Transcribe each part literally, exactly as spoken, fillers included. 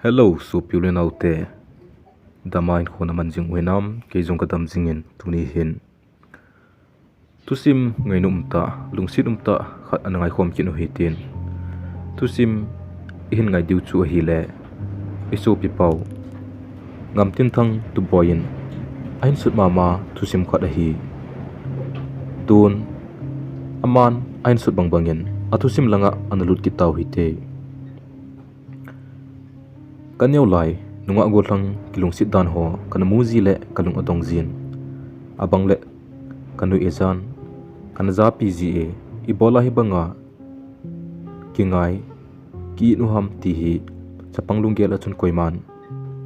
Hello, sopi u le naote. Dam a hinkho na man jing u hinam, kei jong ka dam jingin tuni hin thusim ngainom umtah, lungset umtah khat ana ngaikhom kit u hitin. Thusim i hin ngai diu chu ahile, i sopi pau Ngamtinthang Tuboi in ahin sut mama thusim khat ahi. Tun, aman ahin sut bangbangin a thusim langa ana lut kit tau hite. Ka neo lai, nungah gollhang kilungset dan ho kana mu ji le ka lung adong jin. Abang le ka nuijat kana japi ji e, ibola hibanga kingai, ki-it u ham ti hi chapang lunggel a chun koiman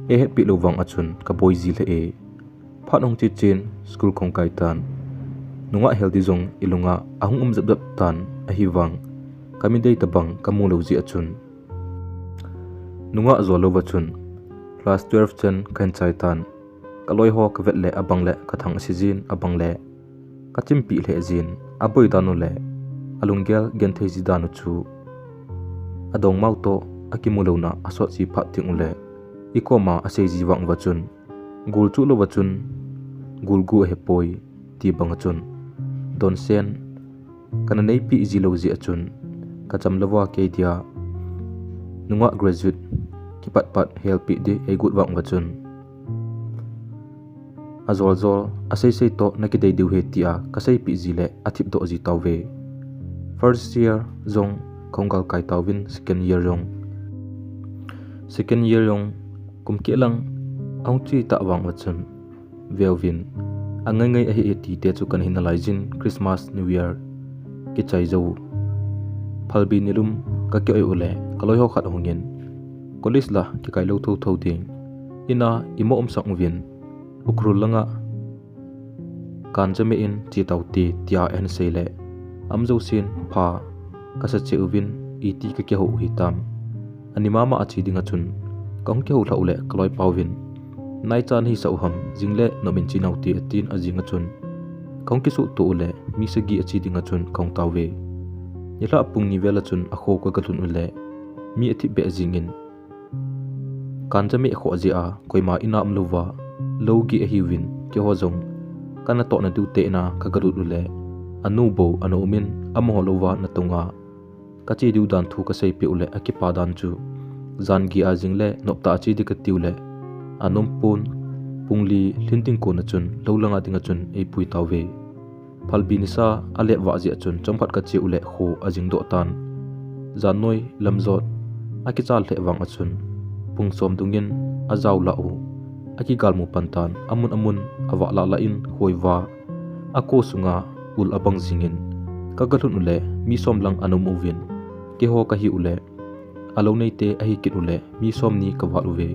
ei hetpeh lou vang a chun ka boi ji lheh e. Phat hung che chen school kahung kai tan. Nungah hel di jong i lunga ahung um jep jep tan ahivang, ka midei tabang ka mu lou jeh a chun, nungah jol louva chun class twelve chan kahin chai tan. Ka loi ho ka vet le abang le ka thang ase jin, abang le ka chimpi lheh jin, aboi dan u le alunggel genthei ji dan u chu adongmau toh akimu louna asot ji phat teng u le i koma asei ji vang uva chun, gul chu louva chun gul gu ahe poi ti bang a chun, donsen kana neipi ji lou jeh a chun, ka cham louva kei dia nungah graduate kipat pat helpi di ei got vang uva chun, ajol jol, asei sei toh na kidei diu ahi tia ka seipi ji le athip doh ji tauve. First year jong kahung gal kai tauvin, second year jong. Second year jong kum keh lang ahung che tah vang uva chun, veuvin, angai ngai ahi e ti te chu kana hin nalai jin, Christmas, New Year kichai jou. Phalbi nilum ka ki-oi u le ka loi ho khat ahung in, college la kikai lou thotho ding, in a imo um sang uvin, Ukhrul langa Kanjame in che tau te tia ahin sei le, am jousen pha kasa cheh uvin, iti ka kihou u hitam. Ani mama a che ding a chun, kahung kihou lhah u le ka loipa uvin, nai cha nahi sah u ham, jing le nom in che nau te atin, ajing a chun kahung kisuh to u le mi sagi a che ding a chun kahung tauve. Nilhah pung ni vel a chun akho ka galhun u le mi athip beh jingin, Kanjame khoh jeh a koima in a um louva, lou gih ahiuvin, keiho jong ka natoh na diu te in a ka galut u le, anu bou ana um in, amaho louva natong a ka che diu dan thu ka seipeh u le akipa dan chu, jan gih a jing le noptah a che di kati u le, anom pon, pung li lhin ding kon a chun lou langa ding a chun eipui tauve. Phalbi nisa alep vah jeh a chun chomkhat ka che u le kho ajing doh tan. Jan noi lam jot akichal lheh vang a chun, pung som dungin ajao lah u akigal mu pan tan, amun amun avah lah lah in khoi va, ako sunga ul abang jingin, ka galhun u le mi som lang ana um uvin, keiho kahi u le alou nei te ahi kit u le mi som ni ka val uve.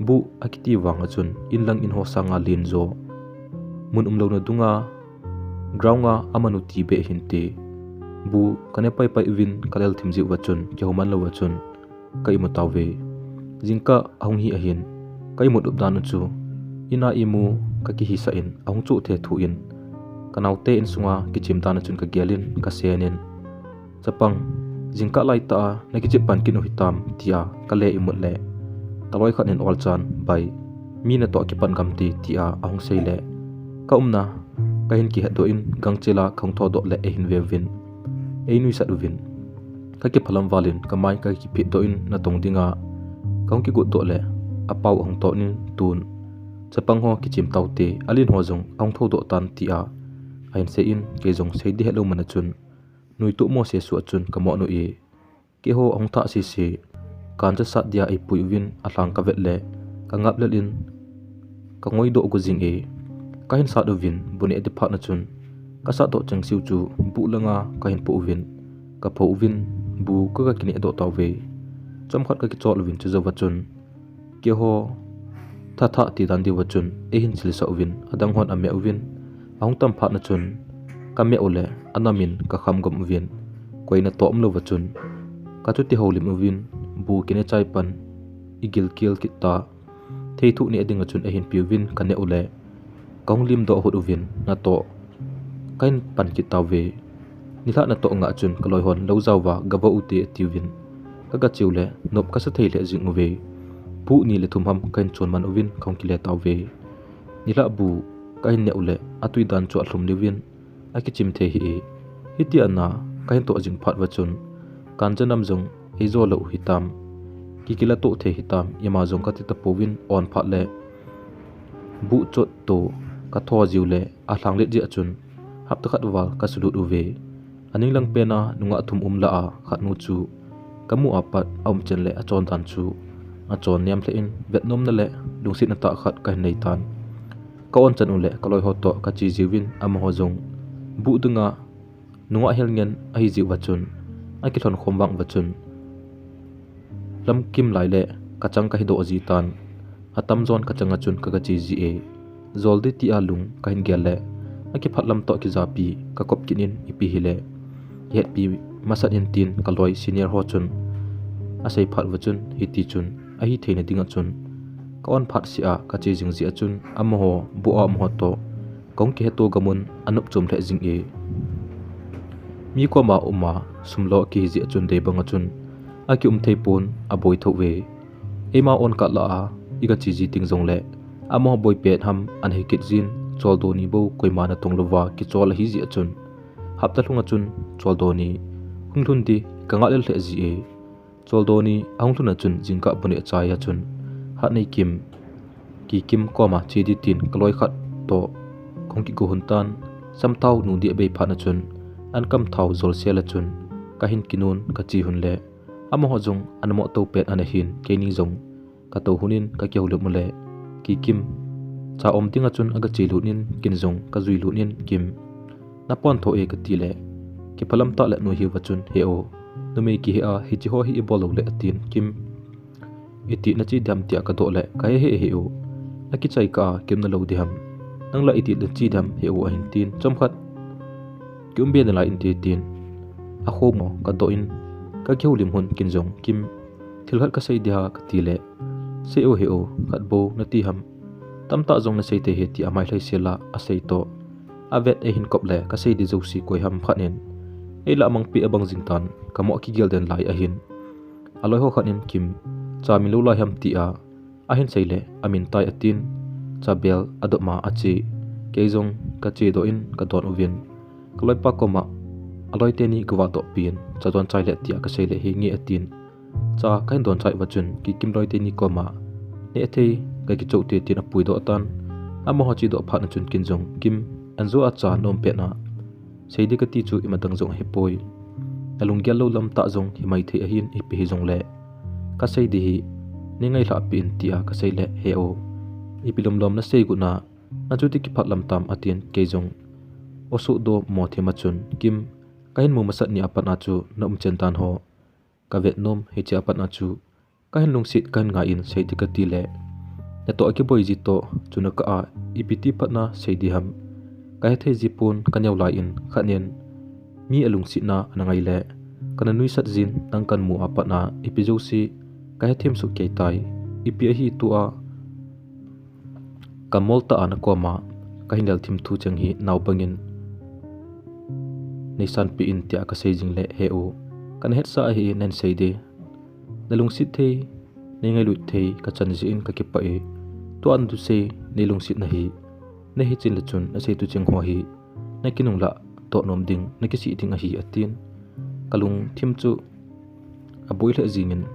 Bu akiti vang a chun in lang in ho sanga len jo, mun um louna dunga ground a aman u ti beh hinte. Bu ka ne pai pai uvin ka lel thim jeh uva chun kihou man louva chun ka imu tauve. Jingkah ahung hi ahin, ka imut up dan u chu in a imu ka kihisah in ahung choh thethu in, ka naote insunga kichem dan a chun ka gel in ka sen in, chapang, jingkah laitah a na kichep pan kit u hitam, tia ka le imut le ka loi khat in olchan, bai, mi natoh kipan gam te, tia ahung sei le ka umna ka hin kihetdoh in gangchel a kahung thodoh le eihin veuvin, einuisat uvin, ka kiphalam val in ka mai ka kiphetdoh in natong dinga kahung kigotdoh le apao ahung tot in, tun, chapang ho kichem taute, alen ho jong ahung thodoh tan, tia ahin sei in, kei jong sei di hetlou man a chun, nuitoh mo sesu a chun ka mo nu e. Keiho ahung thah sese, kancha sat dia eipui uvin alhang ka vet le ka ngap lel in ka ngoidoh go jing e. Ka hin sat uvin bu neh di phat na chun, ka satdoh chengse u chu bu langa ka hin po uvin, ka pho uvin, bu ka ga kinehdoh tauve. Chomkhat ka kichol uvin chujouva chun, keiho thathah ti dan diuva chun eihin chilsah uvin, adang hon ame uvin, ahung tam phat na chun ka me u le anam in ka kham gam uvin, koi natoh umlouva chun ka chuti houlim uvin, bu kine chai pan igil kel kit ta. Theithu neh dinga chun eihin pe uvin ka ne u le kahung limdoh hut uvin, natoh ka hin pan kit tauve. Nilhah natoh ngah chun ka loi hon lou jaova gavoh ute atiuvin, ka gache u le nop kasa thei lheh jing uve. Buh ni le thum ham kahin chon man uvin kahung kile tauve. Nilhah bu kahin neh u le atui dan chu alhum liuvin akichim thei hih e. Hitia na kahin toh jing phat uva chun, Kanja nam jong eijo lou hitam, kikila toh thei hitam, ima jong kati tapouvin, aum phat le buh chot toh katho jiu le alhang let jeh a chun hapta khat val kasulut uve. Aning lang pen a nungah thum um lah a khat nu chu kamu a pat aum chen le achon dan chu achon nem lheh in, vetnomna le lungsetna tah khat kahin nei tan. Ka-on chan u le kaloi ho toh kache jiuvin, amaho jong buh dunga nungah hel ngen ahi jeh uva chun, akilhon khom vang uva chun, lamkim lai le kachang kahi doh ji tan. Atamjon kachang a chun ka, kache ji e. Jol ding tia lung kahin gel le, akiphat lam toh kijapi kakop kit in, ipi hile kihetpi masat in tin kaloi senior ho chun asei phat uva chun, hiti chun ahi theina dinga chun ka-on phat seh a kache jing jeh a chun, amaho buh a um ho toh kahung kiheto gam un anop chom lheh jing e. Mi koma um a sum lo kihi jeh a chun, dei banga chun akium thei pon, aboi thou ve. Eima on kah lah a iga che ji ding jongle, amaho boi pet ham ana hi kit jin, choldo ni bou koima natong louva kichol ahi jeh a chun, hapta lhunga chun choldo ni hung lhun ding kangah lel lheh ji e. Choldo ni ahung lhun a chun jingkah bu neh chai a chun, Hatneikim, Kikim koma che ding tin kaloi khat toh kahung kigo hun tan. Samthao nu ding abei phat na chun, ankam thao jol sel a chun kahin kinun kache hun le, amaho jong ana mo to pet ana hin, keini jong kato hun in kakihoulim u le, Kikim cha um dinga chun aga che lut in, ken jong kajui lut in, Kim, napon tho e kati le, kiphalam tah le nuihiuva chun, He o, numei kihe a hiche ho hi ibol lou le, atin. Kim, iti nache ding ham tia kadoh le, Kahe he, he o, akichai kah a kiumna lou ding ham, nang la iti nache ding ham he o, ahin tin. Chomkhat kium be nalai inte, tin akhom u kadoh in, kakihoulim hun ken jong, Kim, thil khat kasei ding ham kati le, Sei o he o, khat bou nati ham, tamtah jong nasei thei he, tia amailhai sel a asei toh, avet eihin kop le kasei ding jouse koi ham khat in eilah mangpeh abang jing tan, kamo kigel den lai ahin, aloi ho khat in, Kim, cha min lou lai ham, tia ahin sei le, Amin tai, atin, cha bel adop ma ache. Kei jong kache doh in kadon uvin, kaloipa koma aloi teni kavah doh pin, Cha don chai le, tia kasei le, Henge, atin, cha kahin don chai uva chun Kikim loi teni koma neh thei kakichou te, tin apui doh tan. Amaho che doh phat na chun ken jong, Kim, anjo a cha naum pet na sei ding kati chu imadang jong ahipoi. Nalunggel lou lam tah jong himai thei ahin, ipi hijongle kasei ding hi neingailhah peh in, tia kasei le, He o, ipi lomlom nasei got na, nachuti kiphat lam tam, atin. Kei jong osuh do mo them a chun, Kim, kahin mu masat ni a pat na chu naum chen dan ho kavet nom, hiche a pat na chu kahin lungset kahin ngai in, sei ding kati le, natoh akiboi ji toh chuna kah a ipi ti phat na sei ding ham kahethei ji pon, kaneo lai in khat in mi alungsetna ana ngai le, kana nuisat jin, nang kamu a pat na ipi jouse kahethem soh kei tai. Ipi ahi, tua kamol tah a nakoma kahin lel thim thu cheng hi nao bangin neisanpeh in, tia kasei jing le, He o, kana hetsa ahi, nahin sei ding, nalungset thei, neingailut thei kachan jeh in kakipah e. Tua nathusei neilungset nahi, nahi chen le chun nasei tucheng ho hi nakinunglah doh nom ding, nakisih ding ahi, atin. Kalungthim chu aboi lheh jingin,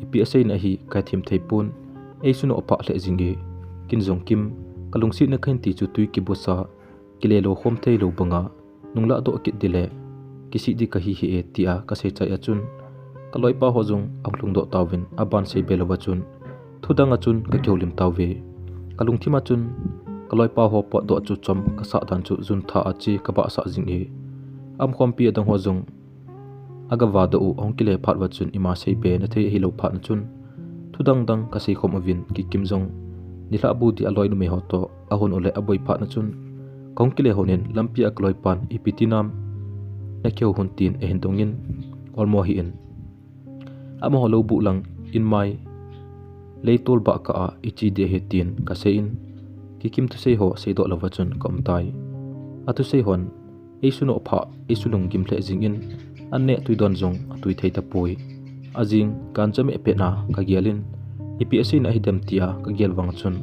ipi aseina ahi kahethem thei pon, eisunoh phah lheh jing e. Ken jong, Kim, kalungsetna kahin ti chu twi kibusa, kile lo khom thei lou banga nunglah doh kit ding le kisih ding kahi hih e, tia kasei chai a chun, kaloipa ho jong ahung lhung doh tauvin, aban sei be louva chun thudang a chun kakihoulim tauve. Kalungthim a chun kaloipa ho potdoh chu chom kasah dan chu juntha a che kabahsah jing e. Aumkhompi adang ho jong agavah doh u ahung kile phat uva chun, ima sei be nathei ahilou phat na chun thudang dang kasei khom uvin, Kikim jong nilhah bu ding aloi numei ho toh ahon u le aboi phat na chun, kahung kile hon in lampi a kaloipan, Ipi ti nam nakihou hon, tin ahin dong in, Olmo hih in, amaho lou buh lang in mai leitol bah kah a iche ding ahi, tin kasei in, Kikim thusei ho seidoh louva chun kaum tai. Athusei hon eisunoh phah, eisulunggim lheh jingin, anneh tui don jong atui thei tapoi. Ajing Kanja meh pet na kagel in, Ipi aseina ahidem tia kagel vang chun,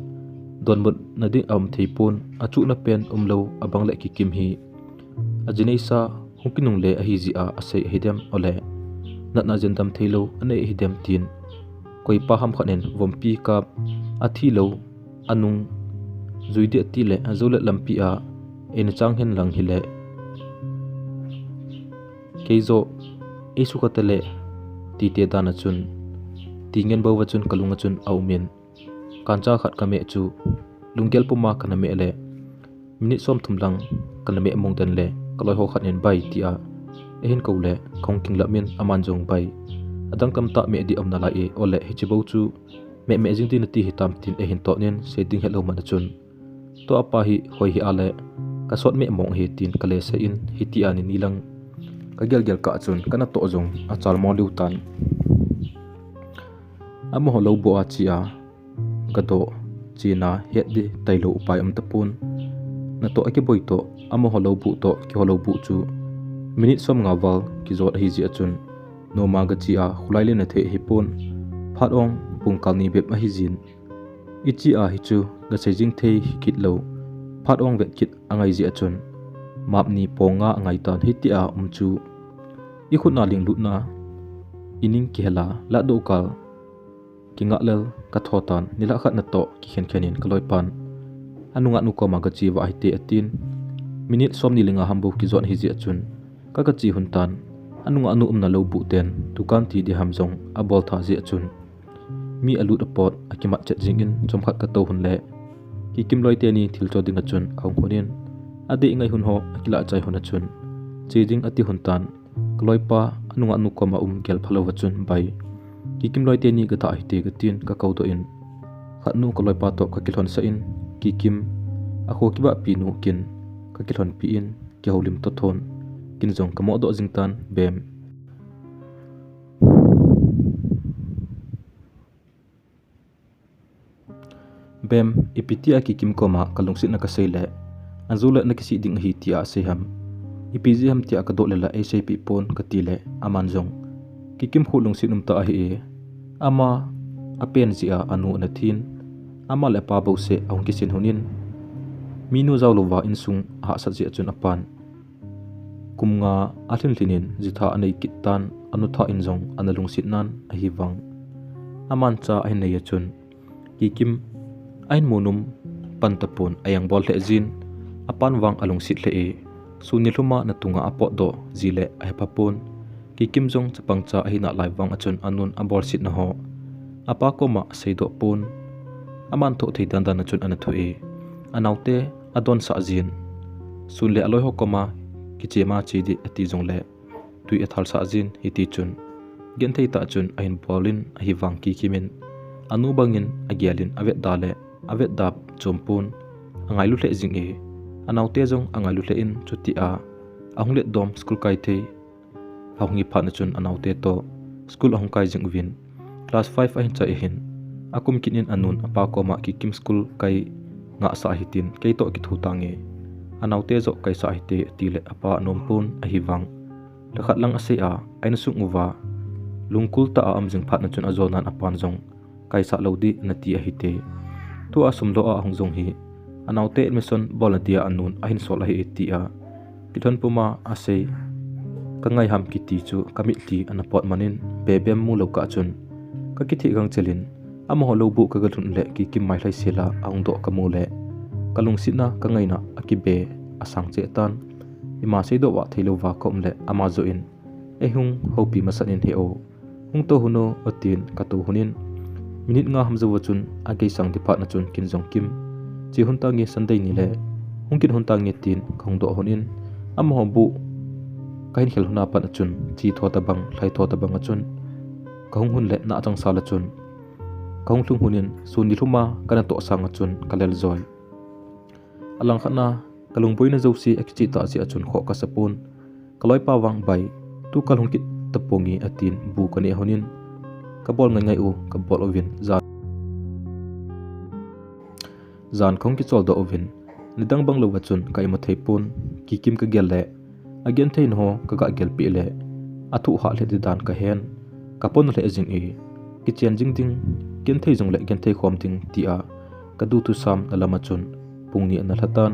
donbutna ding aum thei pon, achuhna pen umlou abang le Kikim hi ajineisa hung kinungle ahi jeh a asei ahidem, ole natna jendam theilou anei ahidem tin, koipa ham khat in vompi kap, athilou anung jui ding ati le ajou le lampi a eina chang hen lang hile, keijoh eisukha tele, tite dan a chun, ti ngen bou va chun kalung a chun aumin, kancha khat kameh chu lunggel puma kana meh le, minute somthum lang kana meh mong den le, kaloi ho khat in bai tia eihin kou le, kahung kinglam in aman jong bai, adang tamtah meh ding aum nalai e, ole hiche bou chu meh meh jing ding nati hitam tin eihin tot in, sei ding helou man a chun, tua apa hi hoi hih a le, kasot meh mong ahi tin kalesei in, hitia nini lang kagel gel kah chun kanatoh jong achalmo liu tan. Amaho lou buh a che a, gadoh chena het ding tailou upai um tapon. Natoh akiboi toh, amaho lou buh toh kiho lou buh chu minute somnga val kijot ahi jeh a chun, noma gache a khulai le nathei ahipon. Phat ong pungkal ni bep ahijin, iche a hichu gasei jing thei hikit lou, phat ong vet kit angai jeh a chun, map ni pung nga angai tan, hitia um chu ikhut na linglutna, ining kihel a, latdoh kal kingah lel katho tan, nilhah khat natoh kikhen khen in kaloipan, anungah nu koma gache vah hite atin, minute somni le nga ham bou kijot ahi jeh a chun, ka gache lhun tan, anungah nu umna lou buh ten dukan ti ding ham jong abol tha jeh a chun, mi alut apot akimat chet jing in chomkhat katou lhun le, Kikim loi teni thil cho ding a chun ahung lhun in, adeh ngai lhun ho akilah chai lhun a chun, che ding ati lhun tan, kaloipa anungah nu koma um gel phalou va chun bai, Kikim loi teni gathah hite katin kakoudoh in, khat nu kaloipa toh kakilhonsah in, Kikim, akho kibahpi nu kin kakilhonpi in, kihoulim toh thon, kin jong kamohdoh jing tan, Bem, Bem, ipi tia Kikim koma kalungsetna kasei le, ajou le nakisih ding ahi tia asei ham, ipi jeh ham tia kadoh le la eiseipeh pon kati le, aman jong, Kikim khu lungset umtah ahi e, ama apen jeh a anu ana thin, ama le apa bouseh ahung kisin lhun in, minu jaolouva insung ahahsat jeh a chun apan kum nga alhin lhin in jitha anei kit tan, anu thah in jong ana lungset nan ahivang, aman cha ahin nei a chun, Kikim ahin mu nom pan tapon, ajang bol lheh jin, apan vang alungset lheh e, sun nilhum a natunga apotdoh ji le ahepha pon, Kikim jong chapang cha ahi nalai vang a chun anun abolsetna ho apa koma aseidoh pon, aman thoh thei dandan a chun ana thoh e, anaote adonsah jin, sun le aloi ho koma kichema che ding ati jongle, tui athalsah jin, hiti chun, genthei tah chun ahin bol in ahivang Kikim in, anu bangin agel in avetda le, avetda chom pon, angailu lheh jing e, anaote jong angailu lheh in, chutia ahung letdom school kai thei ahung hi phat na chun anaote toh school ahung kai jing uvin, class five ahin chai ahin, akum kit in anun apa koma Kikim school kai ngahsah hitin, keitoh kitho tange, anaote joh kaisah hite ati le apa anom pon ahivang, lhakhat lang asei a, a insung uva lungkul tah a aum jing phat na chun ajonan apan jong kaisah lou ding nati ahite, tua sum lo a ahung jong hi, anaote admission bolna dia anun ahin sol ahi e tia kilhon puma asei, kangai ham kiti chu kamitlhi ana pot man in, Bem, Bem mu lou kah chun, kakitheh gangchel in, amaho lou buh kagalhun le Kikim mai lhaisel a ahung doh kamu le, kalungsetna kangaina akibe asang cheh tan, ima seidoh vah theilouva kaum le ama joh in, eihung houpi masat in, He o, hung tou lhun o, atin katou lhun in, minute nga ham jouva chun agei sang ding phat na chun kin jong Kim, che lhun tange, Sunday ni le, hung kit lhun tange tin kahung doh lhun in, amaho buh kahin khel lhun a pat a chun, che tho tabang, lhai tho tabang a chun kahung lhun le, na achangsal a chun kahung lhung lhun in, sun nilhum a kanatoh sang a chun kalel joi. Alangkhat na, kalungboina jouse akicheh tah jeh a chun khoh kasa pon, kaloipa vang, Bai, tu kalhung kit taponge, atin bu kaneh lhun in, kabol ngai ngai u kabol uvin, jan, jan kahung kicholdoh uvin, nidang bang louva chun ka imu thei pon, Kikim kagel le, agentheina ho kaga gelpeh le, athoh hah lheh ding dan kahen, kapon lheh jing e, kichen jing ding genthei jongle genthei khom ding tia kadu thusam na lama chun pung ni ana lha tan.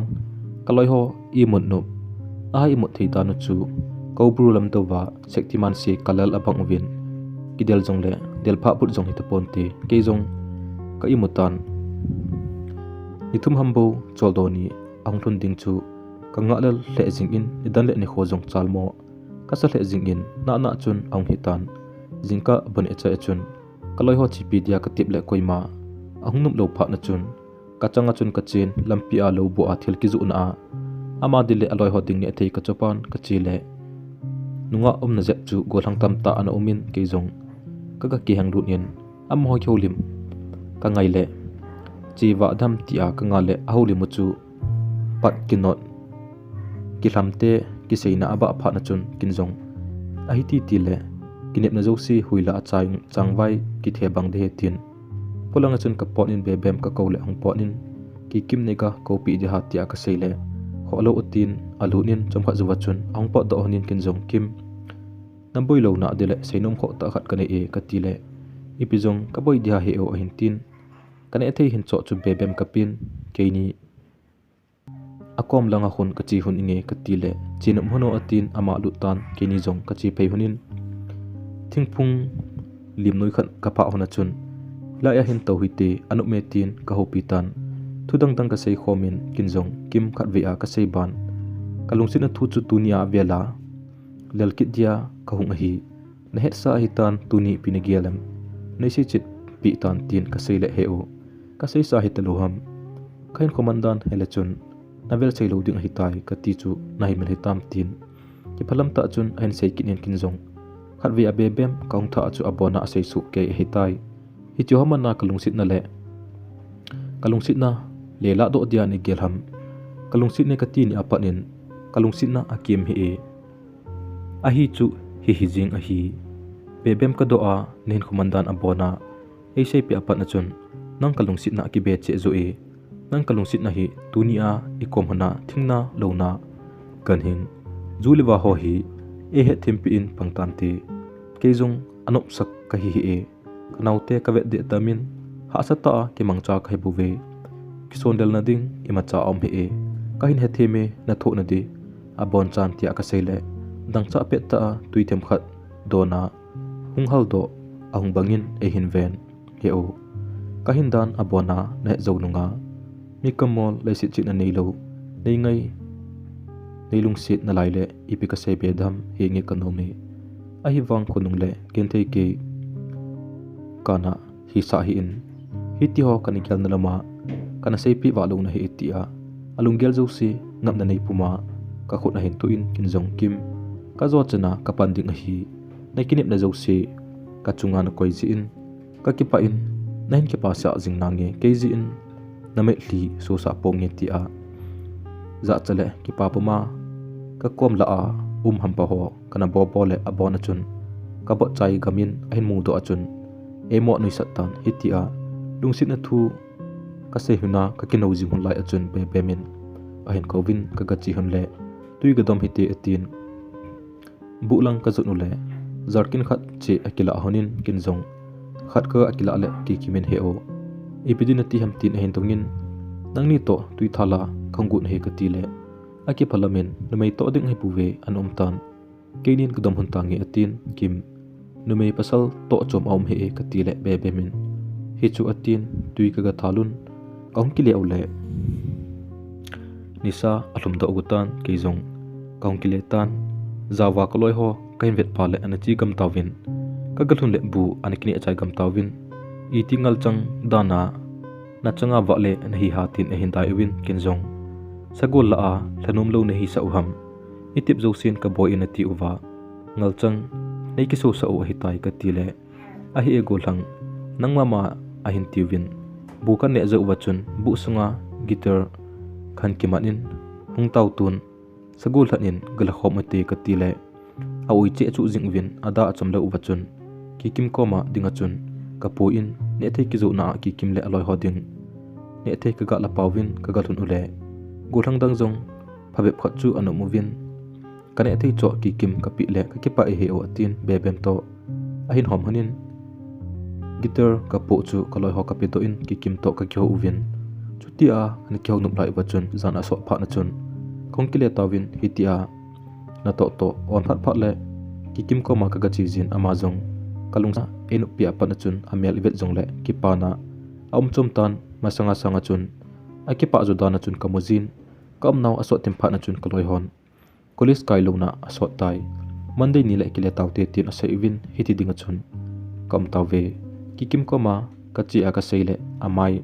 Ka loi ho imut nop, a imut thei dan u chu, Koubru lam dou va Shaktiman se kalal abang uvin, kidel jongle delphah put jong hita ponte, kei jong ka imut tan. Ni thum ham bou choldo ni ahung lhun ding chu ka ngah lel lheh jingin, nidan le nikho jong chalmo ka sa lheh jingin, nana chun ahung hitan. Jingkah bon e chai a chun ka loi ho chepi dia ka tep le koima ahung num lou phat na chun, ka chang a chun ka chen, lampi a lou bu a thil kijoh na a, ama ding le aloi ho ding neh thei ka chopan ka che le, nungah umna jep chu gollhang tamtah ana umin, kei jong ka ga kiheng lut in, amaho kihoulim ka ngai le, che vah dem tia ka ngah le, ahoulim u chu pat kinot, kilhamte kiseina abah phat na chun kin jong ahi titi le, kinepna jouse huila a chang, changvai kithe bang de he tin. Polang a chun ka pot in Bebem ka kou le ahung pot in, Kikim nei ka koupi di ha tia ka sei le, khoh lou u tin alut in, chomkhat jouva chun ahung potdoh hon in kin jong, Kim, na boi louna ding le seinom khoh tah khat ka nei e ka ti le, ipi jong ka boi di ha he o ahin tin. Ka neh thei hin choh chu Bebem ka pen, keini akom langa hon ka che hon inge ka ti le, che nom hon o atin ama lut tan, keini jong ka che phei hon in, thingphung lim noi khat ka phah hon a chun, lai a hin tou hite, anop me tin ka houpi tan. Thu dang dang ka sei khom in, kin jong, Kim, khatvei a ka sei ban, ka lungsetna thu chu tuni a vel a lel kit dia ka hung ahi. Na hetsa ahi tan, tuni ipi na gel em, nei sei chet peh tan tin ka sei le, He o, ka seisa hita lou ham, ka hinkho man dan he le chun na vel sei lou ding ahi tai ka ti chu na himil hitam tin, kiphalam tah chun ahin sei kit in, kin jong, khatvei a Bebem ka hung thah a chu abon a asei soh kei ahi tai. Hiche ho man a ka lungsetna le, ka lungsetna le lahdoh dia nei gel ham, ka lungset nei ka ti ni a pat in ka lungsetna akem hih e. Ahi chu hihi jing ahi. Bebem ka doh a, na hinkho man dan abon a ei seipeh a pat na chun, nang ka lungsetna akibe cheh joh e. Nang ka lungsetna hi tuni a i kom hon a thingna, louna, ganhing, ju le va ho hi ei hetthem peh in pang tante. Kei jong anopsak ka hi hih e. Ka naote ka vet deh tam in, hahsa tah a kimangcha ka hi bouve. Kisondelna ding imacha aum hih e. Ka hin hethem e, na thohna di abonchan tia ka sei le, dangchah pet tah a tui themkhat don a hung haldoh ahung bang in eihin ven. He o, ka hin dan abon a na het jou nunga, mi kamol leiset chetna neilou, nei ngai, nei lungset nalai le ipi ka sei be dem, henge ka nom e. Ahivang khonung le genthei kei kana hisah hih in, hiti ho kana gelna lama kana seipeh vah louna hi e tia alunggel jouse ngapna nei puma ka khut ahin toh in, kin jong, Kim, ka jo chan a ka pan ding ahi. Na kinepna jouse ka chunga na koi jeh in ka kipah in, na hin kipasah jing nange, kei jeh in na mitlhi sosah ponge tia jahcha le kipa puma ka kom lah a um hampa ho kana bobo le abon a chun ka botchai gam in ahin mudoh a chun eimo nuisat tan, hitia lungsetna thu ka sei hon a ka kinou jing hon lai a chun Bebem in ahin kouvin, ka ga che hon le, tui ga dom hite atin. Buh lang ka jot u le, jerrycan khat cheh akilah hon in, kin jong khat ka akilah le, Kikim in, He o, ipi din nati ham tin ahin dong in, nangni toh tui thal a kahung got ahi ka ti le, akiphalam in, numei toh ding ahi bouve, ana um tan. Keinin ka dom hon tange atin, Kim, numei pasal toh chom aum hih e ka ti le, Bebem in, Hichu atin, tui ka ga thal un, ka hung kile u le, nisa alhum doh got tan, kei jong ka hung kile tan. Jaova ka loi ho ka hin vet pha le ana che gam tauvin, ka ga lhun le bu ana kineh chai gam tauvin, iti ngalchang dan a na changa vah le na hi ha tin ahin dai uvin, kin jong sagol lah a lhanom lou na hisah u ham, i tep jousen ka boi in ati uva, ngalchang nei kisosah u ahi tai ka ti le, Ahi e gollhang, nangma ma ahin tiuvin, bu ka neh jou uva chun buh sunga guitar khat kiman in, hung tao tun, sagol lhan in ga la khom u hite ka ti le, a oi cheh chuh jing uvin, ada achom lou uva chun, Kikim koma ding a chun ka pui in, neh thei kijoh na a Kikim le aloi ho ding neh thei ka ga la pau vin ka ga lhun u le, gollhang dang jong phabep khat chu ana um uvin, ka neh thei choh Kikim ka peh le ka kipah e he o atin, Bebem toh ahin hom hon in, Guitar kapoh chu kaloi ho kapedoh in Kikim toh kakihou uvin. Chutia ana kihou nop lai uva chun jan asot phat na chun kahung kile tauvin, hitia natoh toh on phat phat le Kikim koma kagache jin, ama jong kalungset a einoppi a pat na chun amel ivet jongle kipana aum chom tan. Masanga sanga chun akipah jo dan a chun kamu jin, kaumnau asot thim phat na chun kaloi hon college kai louna asot tai. Monday nile kile taute tin asei uvin, hiti dinga chun kaum tauve. Kikim koma kache a kasei le amai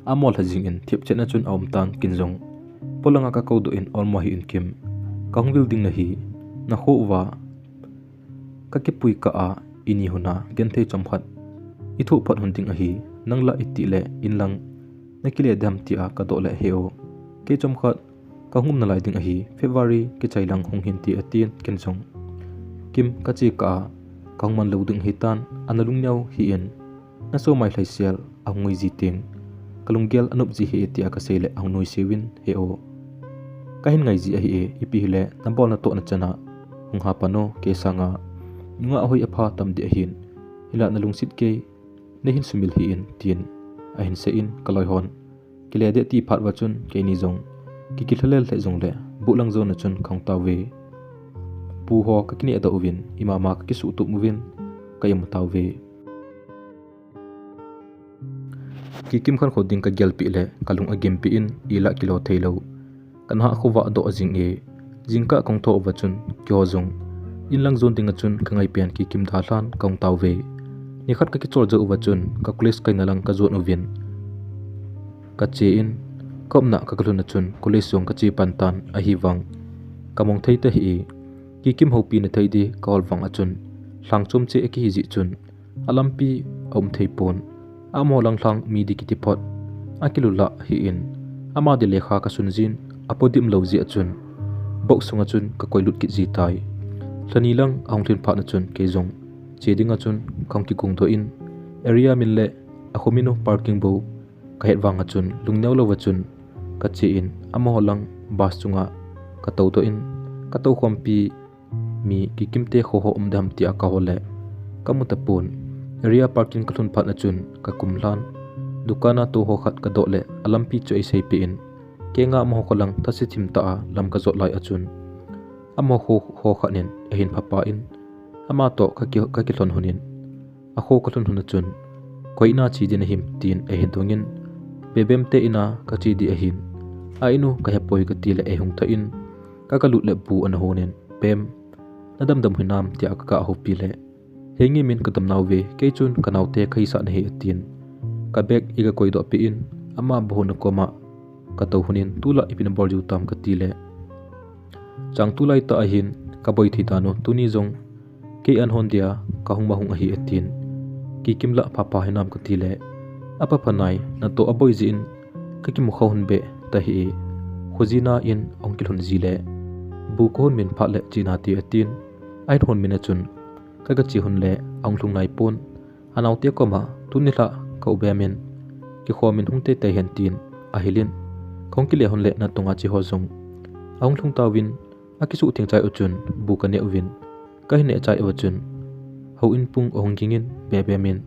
amol lha jingin thipchetna chun aum tan, ken jong polanga kakoudoh in, olmo hih in Kim, kahung vil ding nahi, nakho uva kakipui kah a ini hon a genthei chomkhat ithoh phat hon ding ahi, nangla itile inlang nakile dem tia kadoh le, he o, kei chomkhat kahung um nalai ding ahi, February kichai lang hung hinte atin, ken jong Kim, kache kah a kahung man lou ding ahitan, ana lungneo hih in, naso mai lhaisel ahung ngoi ji teng kalunggel anop ji hih e tia kasei le ahung noise uvin, he o, kahin ngai ji ahi e, ipi hile nabol natohna chana hung hapan o, kei sanga nungah ahoi apha tam deh ahin, hinla nalungset kei nahin sumil hih in, tin ahin sei in, kaloi hon kile deh ti phat uva chun keini jong kikilhalel lheh jongle buh lang jona chun kahung tauve. Pu ho kakinehdoh uvin, imama kakisuhtup uvin ka imu tauve. Kikim khankho ding kagelpeh le kalung agimpeh in, ila kilo theilou, kanah khovah doh jing e. Jingkah kahung thoh uva chun keiho jong inlang jon dinga chun kangai pen Kikim dalhan kahung tauve. Nikhat kakichol jou uva chun ka college kaina lang kajon uvin kache in, kaumna kagalhun a chun college jong kache pan tan, ahivang kamong thei tahih e. Kikim houpina thei di kahol vang a chun lhang chom cheh akihi jeh chun alampi aum thei pon. Amaho lang lhang mi di kiti phot akilulah hih in, ama di lekha kasun jin, apodim lou jeh a chun box sunga chun kakoi lut kit ji tai. Lhani lang ahung lhin phat na chun kei jong che dinga chun kahung kigongdoh in, area min le akho min u parking bou kahet vang a chun lungneo louva chun kache in, amaho lang bus chunga katoudoh in, katoukhompi mi Kikim te kho ho um dem tia kahol le kamu tapon. Area parking kalhun phat na chun kakum lhan, dukan a tou ho khat kadoh le alampi chu eiseipeh in, kenga amaho kho lang thase thim tah a lam kajot lai a chun amaho kho ho khat in eihin phapha in, ama toh kaki, kakilhon hon in, akho kalhun hon a chun, koi ina che ding nahim, tin eihin dongin, Bebem te ina kache ding ahin, a in u kahepoi kati le eihung thah in, kagalut le bu ana hon in, Bem, nadamdam u hinam tia kagah houpi le, henge, min kadam nauve, kei chun kanaote kahisah nahi atin, ka bag eiga koidoh peh in, ama bu hon a koma katou hon in, tulai ipi nabol jiu tam kati le, chang tulai tah ahin kaboi thei dan u, tuni jong kei an hon dia kahung ma hung ahi atin, Kikim la phapha hinam kati le, apha pha nai, natoh aboi jeh in kakimu kha hon beh tahih e, khojina in ahung kilhun ji le, bu kahon min phat le che nate atin, ahin hon min a chun kagache hon le ahung lhung nai pon. Anaote koma, tuni lha ka u Bem in kikhom in hung teitei hen tin ahil in, kahung kile hon le natunga che ho jong ahung lhung tauvin, akisuhtheng chai u chun bu kaneh uvin, kahin neh chai uva chun houin pung ahung ging in, Bebem in,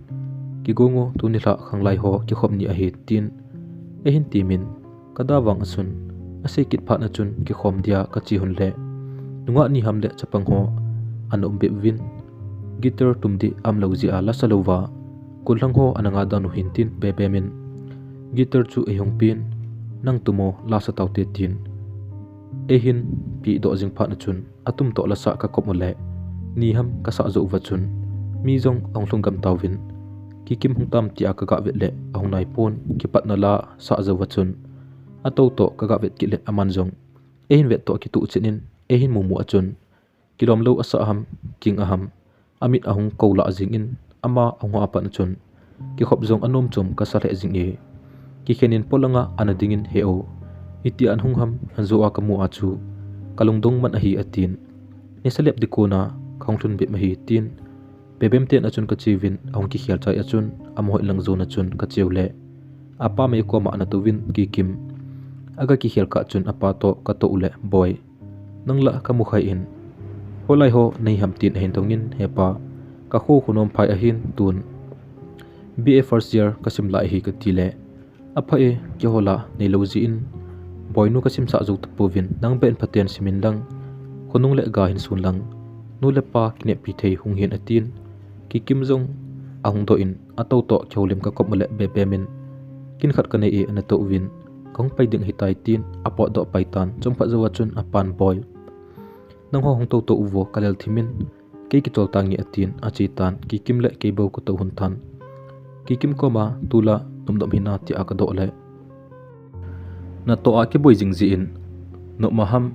kigong o, tuni lha khanglai ho kikhop ni ahi, tin eihin temin, kada vang a chun asei kit phat na chun kikhom dia kache hon le, nungah ni ham le chapang ho ana um bep uvin, guitar tum ding aum lou jeh a lasa louva gollhang ho ana nga dan u hin tin, Bebem in guitar chu eihung pen, nang tum o, lasa taute tin eihin pedoh jing phat na chun atum toh lasah kakop u le, ni ham kasah jou uva chun mi jong ahung lhung gam tauvin, Kikim hung tam tia kagah vet le ahung nai pon, kipatna lasah jou uva chun atou toh kagah vet kit le, aman jong eihin vet toh kituh chet in eihin mumu a chun kilom lou asah ham, ging aham, amit ahung kou lah jing in, ama ahung ha pat na chun kikhop jong anom chom kasa lheh jing e. Kikhen in polanga ana ding in, he o, itia nahung ham, anjo a kamu a chu kalungdong man ahi atin, nisa lep ding kona kahung lhun bep ahi tin, Bebem ten a chun kache uvin ahung kikhel chai a chun, amaho in lang jon a chun kacheu le, apa mei koma ana touvin, Kikim, aga kikhel kah chun apa toh katou le, Boi, nang la kamu khai in, hoilai ho nahi ham tin ahin dong in, he pa, Ka kho khonom phai ahin tun B A first year ka sim lai ahi ka ti le, "Apha e, keiho la neilou jeh in Boinu ka simsah jou tapouvin, nang beh in phaten sim in lang, khonung le ga hin sun lang, nu le pa kineppi thei hung hin," a tin. Kikim jong ahung doh in, a tou toh kihoulim ka kom u le Bebem in kin khat ka nei e, ana tou uvin, "Ka hung pai ding ahi tai," tin a potdoh pai tan, chomkhat jou a chun a pan, "Boi, nangho hung tou tou uvo, ka lel thim in, kei kichol tange," a tin a che tan, Kikim le kei bou ka tou hun tan. Kikim koma, "Tulai nopnop hina," tia ka doh le, "Natoh a kiboi jing jeh in nopma ham,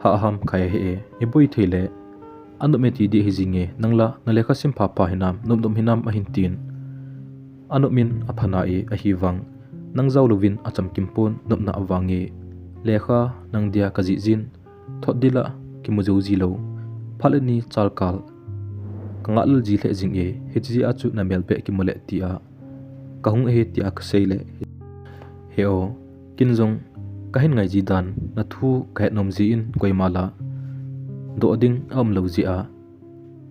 hah ham, khai ahi e, i boi thei le, anop e ti ding ahi jing e, nang la na lekha sim phapha hinam, nopnop hinam," a hin tin. "Anop in apha nai, ahivang nang jao louvin achamkim pon, nopna avang e, lekha nang dia ka jih jin, thot ding la kimu jou ji lou, phat le ni chal kal ka ngah lel ji lheh jing e, hiche jeh a chu na mel beh kimu le," tia ka hung ahi tia ka sei le, "He o, ken jong ka hin ngai ji dan, na thu ka het nom jeh in, koima la doh ding aum lou jeh a,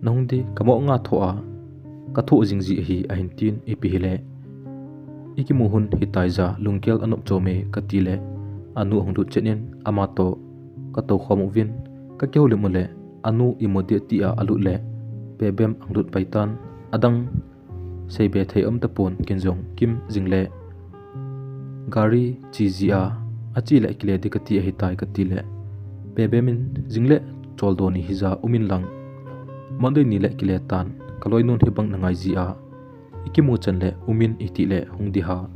na hung ding ka mo nga thoh a, ka thoh jing ji ahi," a hin tin, "Ipi hile, i kimu hun hitia lungkel anop chom e," ka ti le, a nu ahung lut chen in ama toh ka tou khom uvin, ka kihoulim u le, a nu imu ding tia a lut le, Bebem ahung lut pai tan, adang seibe thei aum tapon, ken jong kim jing le, "Gari che ji a, ache le kile ding ka ti ahi tai," ka ti le, Bebem in, "Jing le, chol do ni hija, um in lang, Monday ni le kile tan, ka loinun hibang na ngai ji a, i kimu chan le um in," i ti le, "Hung ding ham,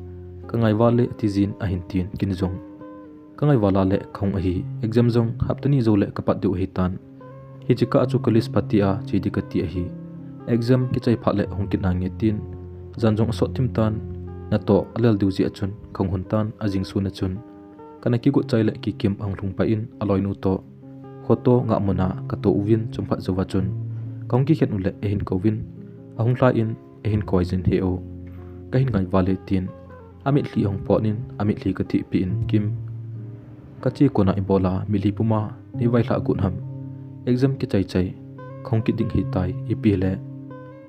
ka ngai val e," a ti jin a hin tin, ken jong ka ngai val a le ka hung ahi. Exam jong hapta ni jou le ka pat diu ahi tan. Hiche kah a chu college party a che ding ka ti ahi. Exam kichai phat le hung kit nange tin, jan jong asot thim tan, natoh a lel diu jeh a chun ka hung hun tan, a jing sun a chun ka na kigot chai le Kikim ahung lhung pai in, a loinu toh kho toh ngah mun a ka tou uvin, chomkhat jou a chun ka hung kikhen u le, a hin kou vin, ahung lhai in, a hin koi jin, "He o, ka hin ngai val e," tin a mitlhi ahung pot in, a mitlhi ka thehpi in, "Kim, ka che kon a i bol a, mitlhi pum a nei vailhah got ham? Exam kichai chai, ka hung kit ding ahi tai, ipi hile,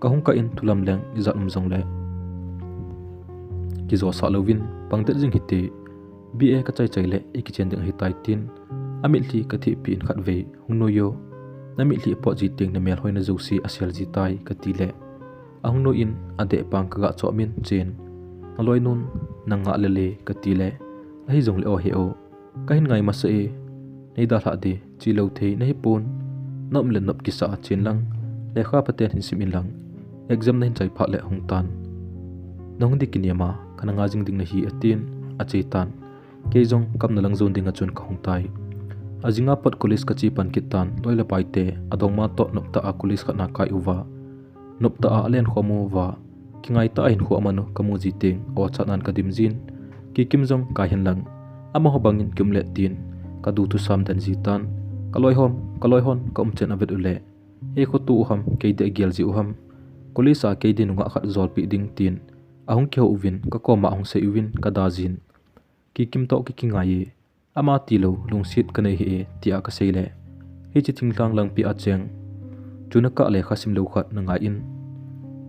ka hung kah in thu lam leng ijat um jong le kijo sah louvin, pang det jing hite, B A ka chai chai le i kichen ding ahi tai," tin a mitlhi ka thehpi in, "Khatvei hung noi o, na mitlhi a pot ji teng na melhoina jouse a sel ji tai," ka ti le, ahung noi in, a deh pang ka ga chom in, "Chen, na loinun nang ngah lel e," ka ti le, "Ahi jong le o, he o, ka hin ngai masa e, nei dalhah ding, che lou thei na hi pon, na um le nop kisa a chen lang, lekha phaten hin sim in lang, exam na hin chai phat le hung tan, na hung ding kinem a, ka na nga jing ding nahi," a tin a che tan. Kei jong ka umna lang jon ding a chun ka hung tai. A jing a pat college ka che pan kit tan, loi le pai te adongma toh nop tah a college khat na kai uva, nop tah a alen khom uva, kingai tah a hinkho aman u ka mu ji teng, a o chan an ka dim jin. Kikim jong kai hen lang, amaho bang in ki um le tin ka du thusam den ji tan. Ka loi hon, ka loi hon ka um chen a vet u le, "He, khoto u ham, kei ding a gel ji u ham, college a kei ding nungah khat jolpeh ding," tin ahung kihou uvin, ka kom a ahung sei uvin, ka da jin. Kikim toh ki kingai e, ama tilou lungset ka nei ahi e, tia ka sei le, "Hiche thinglhang langpi a cheng, chu na kah lekha sim lou khat na ngai in,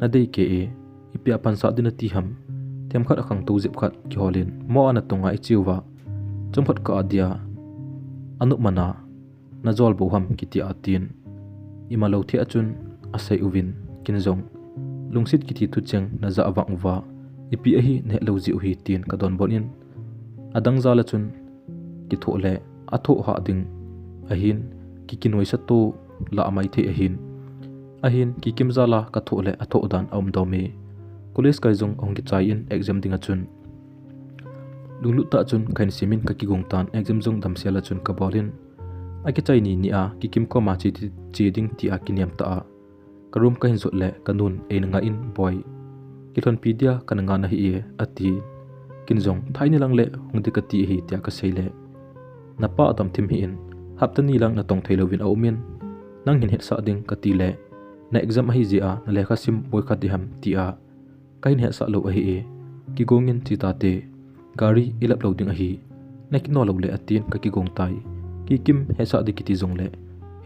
na dei kei e, ipi a pansat ding nati ham, themkhat a khangtou jep khat kihol in, mo a na tong a i che uva, chomkhat kah a dia anop man a na jol bou ham," kiti a tin, ima lou thei a chun a sei uvin, ken jong, "Lungset kiti thucheng na jah vang uva, ipi ahi na het lou ji u hi," tin ka donbut in, adang jal a chun kithoh le, athoh hah ding ahin, ki kinoisa to lah a mai thei ahin, ahin, Kikim jal a ka thoh le athoh dan a um dom e. College kai jong ahung kichai in, exam ding a chun lunglut tah chun ka hin sim in ka kigong tan, exam jong damsel a chun ka bol in, akichai ni ni a Kikim kom a che, che ding tia kinem tah a ka room ka hin jot le, ka nun eina nga in, "Boi, kilhonpi dia ka na nga nahi e," a ti. Ken jong, "Thai ni lang le hung ding ka ti ahi," tia ka sei le, "Na pa a dam thim hih in, hapta ni lang na tong thei louvin a um in, nang hin hetsah ding," ka ti le, "Na exam ahi jeh a na lekha sim boi kha ding ham," tia ka hin hetsah lou ahi e. Kigong in, "Che tate, gari i lap lou ding ahi, na kino lou le," a tin ka kigong tai. Kikim hetsah ding kiti jong le,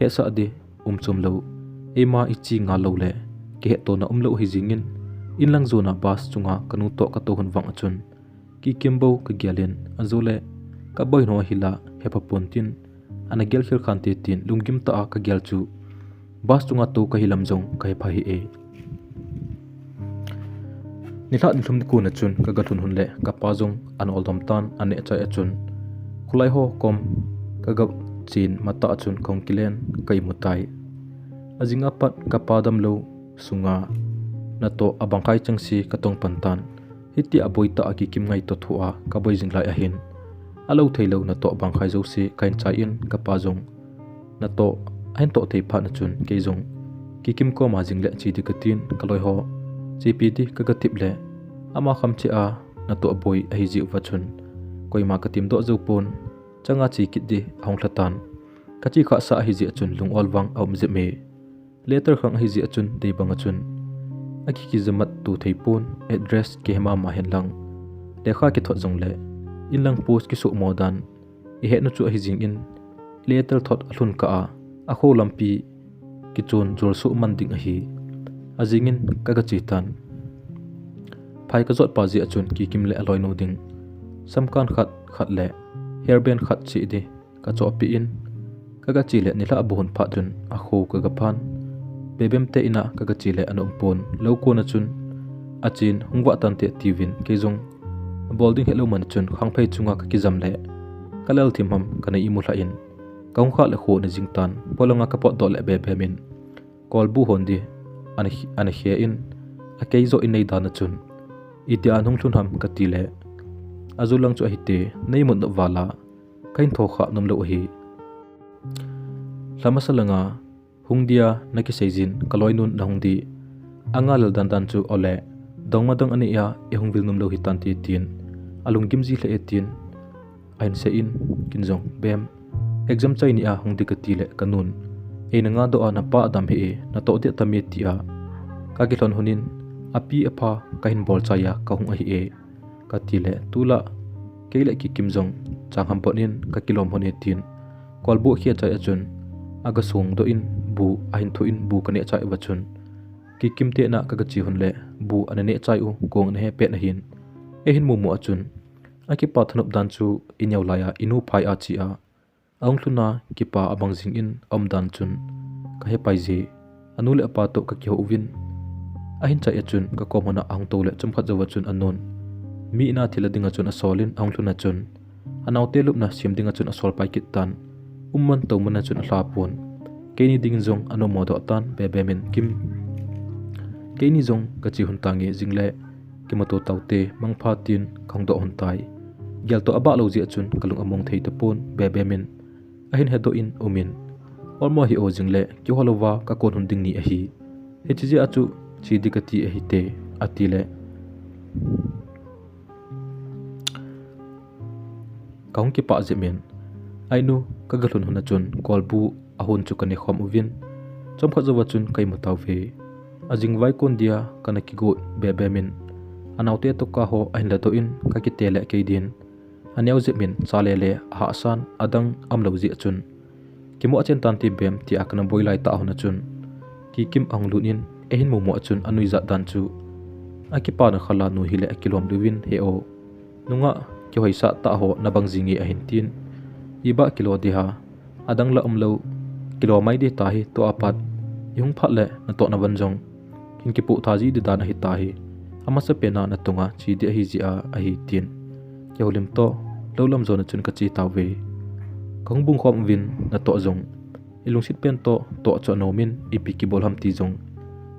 hetsah ding um chom lou, eima i che ngal lou le, kihettohna umlou ahi jingin, inlang jona bus chunga kanu toh katou hun vang achun, Kikim bou kagel in, ajole, kaboi nao hila, hepha pon tin, ana gel khel khante tin, lunggim tah a kagel chu, bus chunga tou kahi lam jong kahepha hih e. Nilhah nilhum kon achun kagalhun hun le kapa jong ana oldom tan aneh chai achun, kholai ho kom kagachen matah achun kahung kilen ka imu tai. Ajing apat kapa damlou sunga natoh abang khai chengse katong pan tan. Hitia boi tah a Kikim ngaito thoh a kaboi jing lai ahin, alou theilou natoh bang khai jouse kahin chai in kapa jong natoh ahin toh thei phat achun kei jong Kikim koma jing le che ding katin kaloi ho chepi ding kaga thip le ama kham cheh a natoh boi ahi jeh uva chun koima katim doh jou pon, changa che kit ding ahung lha tan. Kache khah sah ahi jeh achun lung ol vang aum jep e. Letter khang ahi jeh achun dei bang achun akikija mat to thei pon, address kihe mama hen lang, lekha kithot jongle inlang post kisuhmo dan ihet nu chu ahi jingin, letter thot alhun kah a, akho lampi kichon jol suh man ding ahi. Ajingin kaga che tan. Phai kajot pa jeh achun Kikim le aloinu ding samkan khat khat le hairband khat che ding kachoh peh in, kaga che le nilhah abou hun phat chun akho kaga phan. Bebem te in a kaga che le ana um pon, lou kon achun achen hung vah tante tiuvin kei jong abol ding helou man achun khangphei chunga kakijam le kalel thim ham kana imu lhah in, kahung khah le kho ana jing tan, polanga kapotdoh le Bebem in kolbu hon ding ana, ana khe in, akei joh in nei dan achun, itia nahung lhun ham kati le, aju lang chu ahite, nei mut nop vala kahin tho khah nomlou ahi. Lha masa langa hung dia nakisei jin kaloinun nahung ding, anga lel dandan chu ole, dongma dong anei a ihung vil nomlou hitante tin, alunggim ji lheh e tin ahin sei in, ken jong, Bem, exam chai ni a hung ding kati le kanun, eina ngadoh a napa adam hih e, natoh deh tame tia kakilhon hun in, api apha kahin bol chai a kahung ahi e, kati le, tulai kei le Kikim jong changham bot in kakilom hon e tin, kolbu akhia chai achun aga songdoh in bu ahin thoh in bu kaneh chai uva chun, Kikim te in a kaga che hun le bu ana neh chai u kong ana he pet ahin, eihin mumu achun akipa thanop dan chu ineo lai a inu phai a che a ahung lhun a kipa abang jingin aum dan chun kahe pai je. Anu le apa toh kakihou uvin, ahin chai achun kakom hon a ahung tou le chomkhat jouva chun anun, mi in a thil a dinga chun asol in ahung lhun achun anaote lupna sem dinga chun asol pai kit tan. Um man tou man achun alha pon. Keini dingin jong ana modoh tan, Bebem in, Kim, keini jong kache hun tange, jingle kimuto taute, mangpha tin kahung doh hun tai. Gel toh abah lou jeh achun kalung among thei tapon, Bebem in ahin hedoh in umin, olmo hih o, jingle kihol louva kakon hun ding ni ahi. Hiche jeh a chu che ding kati ahite, ati le kahung kipah jep in, ainu kagalhun hun achun kolbu ahon chu kanekhom uvin, chomkhat jouva chun ka imu tauve. Ajing vai kon dia kana kigot Bebem in, anaote toh kaho ahin ladoh in kakite le kei din, aneo jep in cha lele ahahsan adang aumlou jeh achun, kimu achen tante Bem tia kana boi lai tah hun achun, Kikim ahung lut in eihin mumu achun anuijat dan chu, akipana khala nu hile akilom diuvin, he o, nungah kihoisah tah ho nabang jinge ahin tin, iba kilo ding ham, adang la umlou, kilo mai ding tahi, tua pat ihung phat le natohna van jong hin kipoh tha ji ding dan ahi tahi, amasapen a natunga che ding ahi jeh a ahi tin, kihoulim toh lou lam jona chun kache tauve. Kahung bungkhom uvin natoh jong ilungset pen toh toh chu anomin, ipi kibol ham ti jong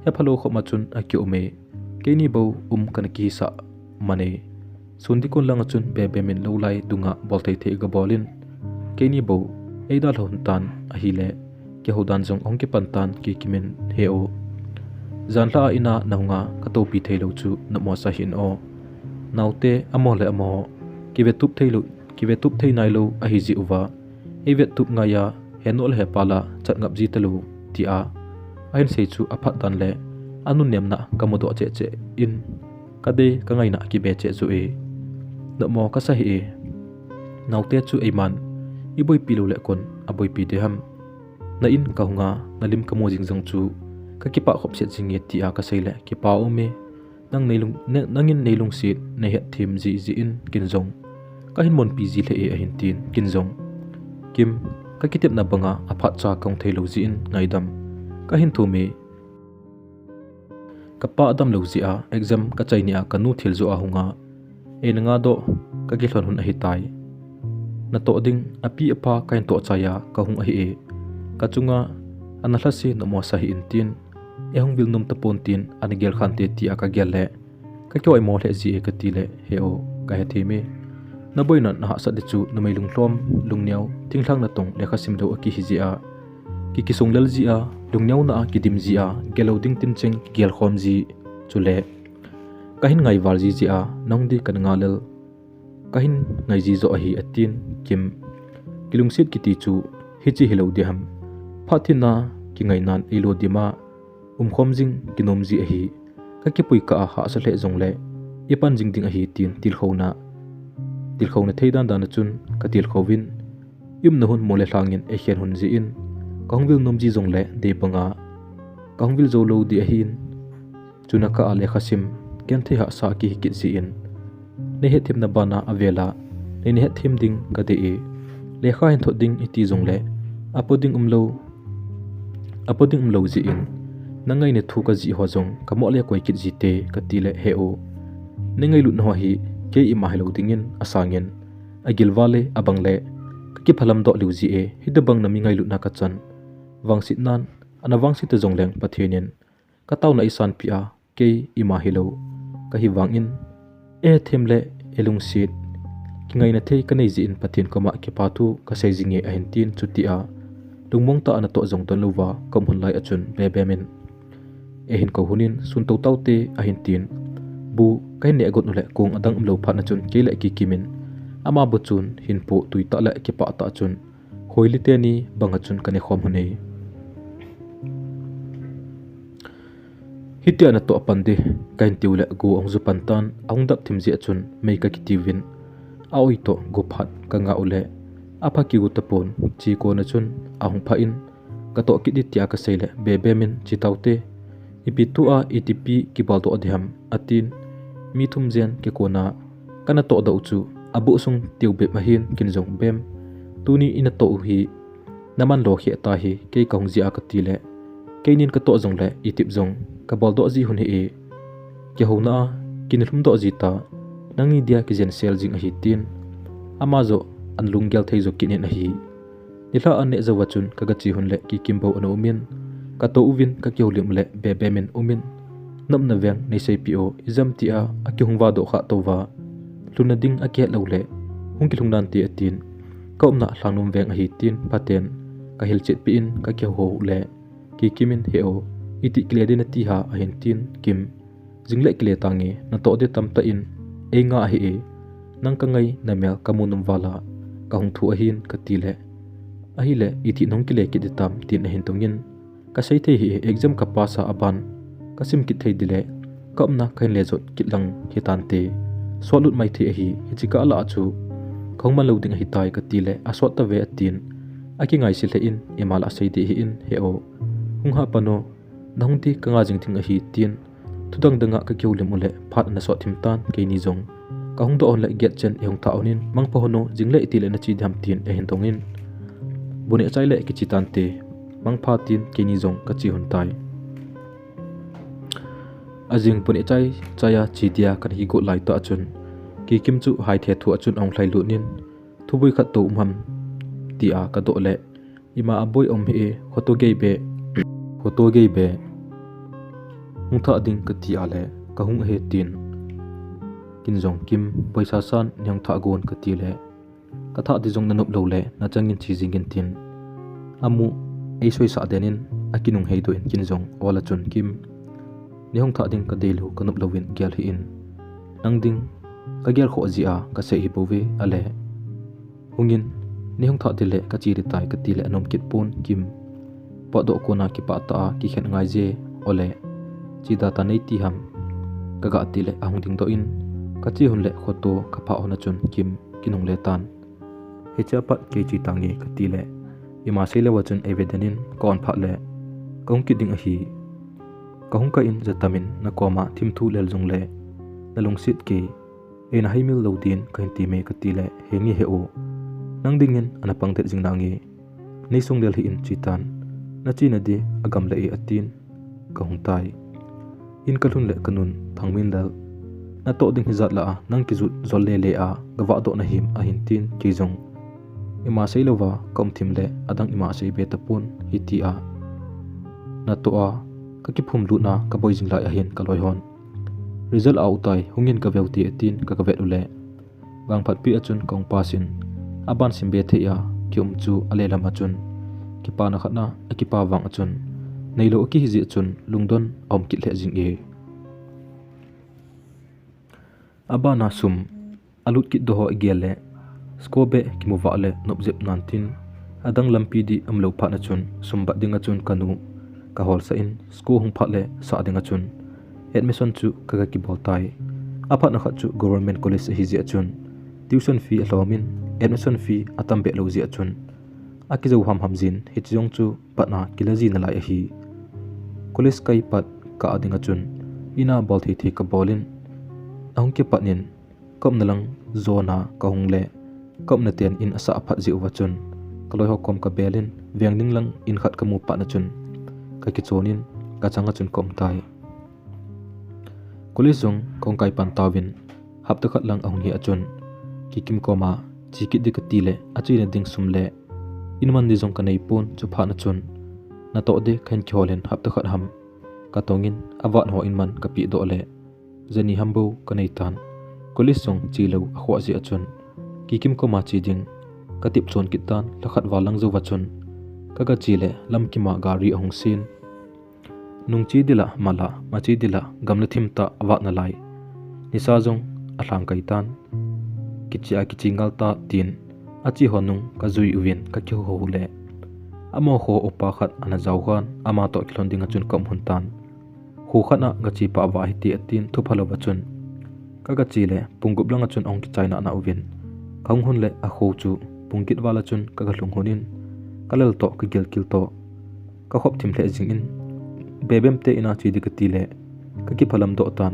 hephalou khop ma chun akium e. Keini bou um kana kihisah man e. Sun ding kon langa chun Bebem in lou lai dunga bol thei thei aga bol in, keini bou eidalha hun tan ahile, kihou dan jong ahung kipan tan, Kikim in, he o, janlhah a in a nahunga katoupi theilou chu nopmo sa hih in o. Naote amaho le amaho kivetup theilou, kivetup thei nailou ahi jeh uva, eivetup ngai a, henoh le hepal a chat ngap ji talou, tia ahin sei chu aphat dan le anunnemna kamudoh cheh cheh in, kadei kangaina akibe cheh joh e. Nopmo kasa hih e. Naote chu eiman iboipi lou le kon aboipi ding ham. Na in kahunga nalim kamu jing jong chu kakipah khop set jing e tia kasei le, kipa um e. Nang neilung, ne, nangin neilungset, neihet them ji ji in kin jong kahin monpi ji lheh e ahin tin, kin jong, Kim, kakitepna banga aphat cha kahung thei lou ji in ngaidam kahin thum e. Kapa adam lou jeh a, exam kachai ni a kanu thil jo a hung a, eina nga doh kakilhon hun ahitai. Natoh ding api apa kahin toh chai a kahung ahi e. Kachunga ana lhase nommo sa hih in tin, eihung vil nom tapon tin, ana gel khante tia kagel le, kakihoi mo lheh ji e kati le, he o, kahe them e. Naboina nahahsat ding chu numei lunglhom, lungneo, thinglhang natong, lekha sim lou akihi jeh a, ki kisung lel ji a, lungneona a kidim ji a, gel lou ding tin cheng kigel khom ji, chule kahin ngai val ji jeh a, nahung ding kana nga lel, kahin ngai ji joh ahi atin, Kim, kilungset kiti chu hiche hilou diham. Phat thin a kingai nan eilo dim a, umkhom jing kinom ji ahi. Kakipui kah a hahsa lheh jongle, ipan jing ding ahi tin tilkhouna, tilkhouna thei dan dan a chun katilkhou vin, i umna hun mo le lhangin eikhen hun jeh in, kahung vil nom ji jongle dei banga kahung vil jou lou ding ahin, chuna kah a lekha sim, genthei hahsa kihi kit jeh in, neihet themna bana avel a, nei, neihet them ding kadei e. Lekha hin thot ding iti jongle, apo ding umlou, apo ding umlou jeh in, nangaina thu kajih ho jong kamoh le koi kit jite kati le, he o, neingailut na ho hi kei ima hilou dingin asangin, agil val le abang le kakiphalam doh lheh ji e, hitobang na mi ngailutna kachan, vangset nan, ana vangset ta jongleng Pathen in kataona eisanpeh a, kei ima hilou kahi vangin, eihet them le eilungset, kingaina thei kanei jeh in Pathen koma kipa thu kasei jing e ahin tin, chutia lungmong tah a natoh jong don louva kaum hun lai a chun Bebem in eihin kou hun in, sun tou taute ahin tin, bu kahin neh got u le kong adang umlou phat na chun kei le Kikim in ama bu chun hin po tui tah le kipah tah chun, hoi le teni banga chun kaneh khom hun e. Hitia natoh pan ding kahin tiu le go ahung ju pan tan, ahung dap thim jeh a chun mei kakitiuvin, a-oi toh go phat kanga u le, apha kigo tapon, che kona chun ahung phah in, katoh kit ding tia kasei le, Bebem in, che taute, ipi tua itipi kibol doh diham atin, mi thum jen kikona kanatoh doh u chu, abu sung tiu bep ahin, kin jong, Bem, tuni inatoh u hi naman lo kheh tahi, kei kahung jeh a kati le, keinin katoh jongle itip jong kabol doh ji hun hih e, kihouna a kinelhum doh ji ta, nangni dia kijen sel jing ahi tin, ama joh ana lunggel thei jo kit in ahi. Nilhah aneh jouva chun kaga che hun le Kikim bou ana um in, katou uvin kakihoulim u le Bebem in um in, nopna veng neiseipeh o, ijemtia akihung vah doh khah touva, lhunna ding akihet lou le hung kilhung nante atin, kaumna Lhangnom veng ahi tin phaten kahilchetpeh in kakihou u le, Kikim in, he o, iti kile ding nati ham ahin tin, Kim, jing le kile tange, natoh ding tamtah in einga ahi e, nang kangaina mel kamu nom val a kahung thu ahin kati le, ahile iti nahung kile kit ding tam tin ahin dong in, kasei thei hih e, exam kapass a aban kasim kit thei ding le, kaumna kahin le jot kit lang hitante, sotlut mai thei ahi, hiche kah lah a chu kahung man lou ding ahitai kati le, asot tave atin, akingaise lheh in, ima lah sei ding ahin, he o, hung hahpan o, nahung ding kanga jing ding ahi tin, thudang danga kakihoulim u le phat ana sot thim tan, keini jong kahung doh hon le gate chen eihung thah hon in, mangpha hon o, jing le iti le nache diham tin eihin dong in, bu neh chai le kiche tante, mangpha tin keini jong kache hon tai. Ajing bu neh chai chai a che dia kana kigot laitah a chun, Kikim chu haithe thu a chun ahung lhailut in, thuboi khat tou um ham tia kadoh le, ima aboi um hih e, khoto gei be, khoto gei be, hung thah ding kati a le, kahung ahi tin, kin jong, Kim, boisa san neihung thah gon kati le, kathah ding jong nanop lou le nachangin che jing in tin, amu eisoisah den in, akinung heidoh in kin jong ol a chun, Kim, neihung thah ding kadeilou, kanop louvin gel hih in, nang ding kagel khoh jeh a kasei hibouve, ale, hungin, neihung thah ding le kache ding tai kati le anom kit pon, Kim, potdoh kona kipah tah a kikhen ngai je, ole, che da ta neiti ham, kaga ti le ahung dingdoh in, kache hon le khoto kaphah hon a chun Kim kinungle tan. Hichea pat kei che tange kati le, ima sei lou a chun eive den in ka-on phat le kahung kit ding ahi. Kahung kah in jatamin nakoma thimthu lel jongle nalungset kei, eina haimil lou din kahin teme katile, henge he u. Nang dingin ana pang det jing nange. Neisong lel hih in, chetan. Nachena di agam le e, atin. Kahung tai. In kalhun le kanun Thangminlal, natoh ding hijat lah a nang kijut jol lele a gavahdoh nahim, ahin tin, kei jong ima seilouva kaum thim le adang ima seibe tapon, hitia natoh a kakiphum lutna kaboi jing lai ahin kaloihon. Result a utai, hungin kaveu te, atin, kagavet ule vangphatpi a chun kahung pass in, aban simbe thei a kium chu alelam a chun kipana khatna akipa vang a chun neilou akihi jeh chun lungdon aum kit lheh jing e. Abana sum alut kit doh ho igel le score beh kimu vah le nopjep nan tin, adang lampi di umlou phat a chun sum bat ding a chun kanu kaholsah in, score hung phat le sah ding a chun admission chu kaga kibol tai. Aphatna khat chu government college ahi jeh a chun tuition fee alhom in, admission fee atam beh lou jeh a chun akijou hamham jin, hiche jong chu patna kila ji nalai ahi. College kai pat kah ding a chun ina bol thei thei kabol in, ahung kipat in kaumna lang jona kahung le kaumna ten in asah phat jeh uva chun kaloiho kom kabel in, veng ding lang in khat kamu pat a chun kakichon in kachang a chun kaum tai. College jong kahung kai pan tauvin, hapta khat lang ahung hi a chun Kikim koma che kit di katile, achena ding sum le in man di jong kanei pon. Chuphat a chun natoh di kahin kihol in hapta khat ham katong in, avat ho in man kapeh doh le jani ham bou kanei tan. College jong chelou akhoh jeh a chun Kikim koma che ding katep chon kit tan. Lhakhat val lang jouva chun kaga che le lamkima gari ahung sen. Nung che dila mala, ma che dila gamla thim tah avat nalai. Nisa jong alhang kai tan. Kiche a kiche ngal ta tin, ache ho nung kajui uvin kakihou hou le, amaho kho upa khat ana jao khan, ama toh kilhon ding a chun kaum lhon tan. Kho khat a gache pah uva hiti, atin, thupha louva chun kaga che le pung gup lang a chun ahung kichai nana uvin, kahung lhun le akho chu pung get val a chun kaga lhung lhon in, kalel toh, kagilkel toh kakhop thim lheh jing in, bebem te in a che di katile kakiphalam doh tan.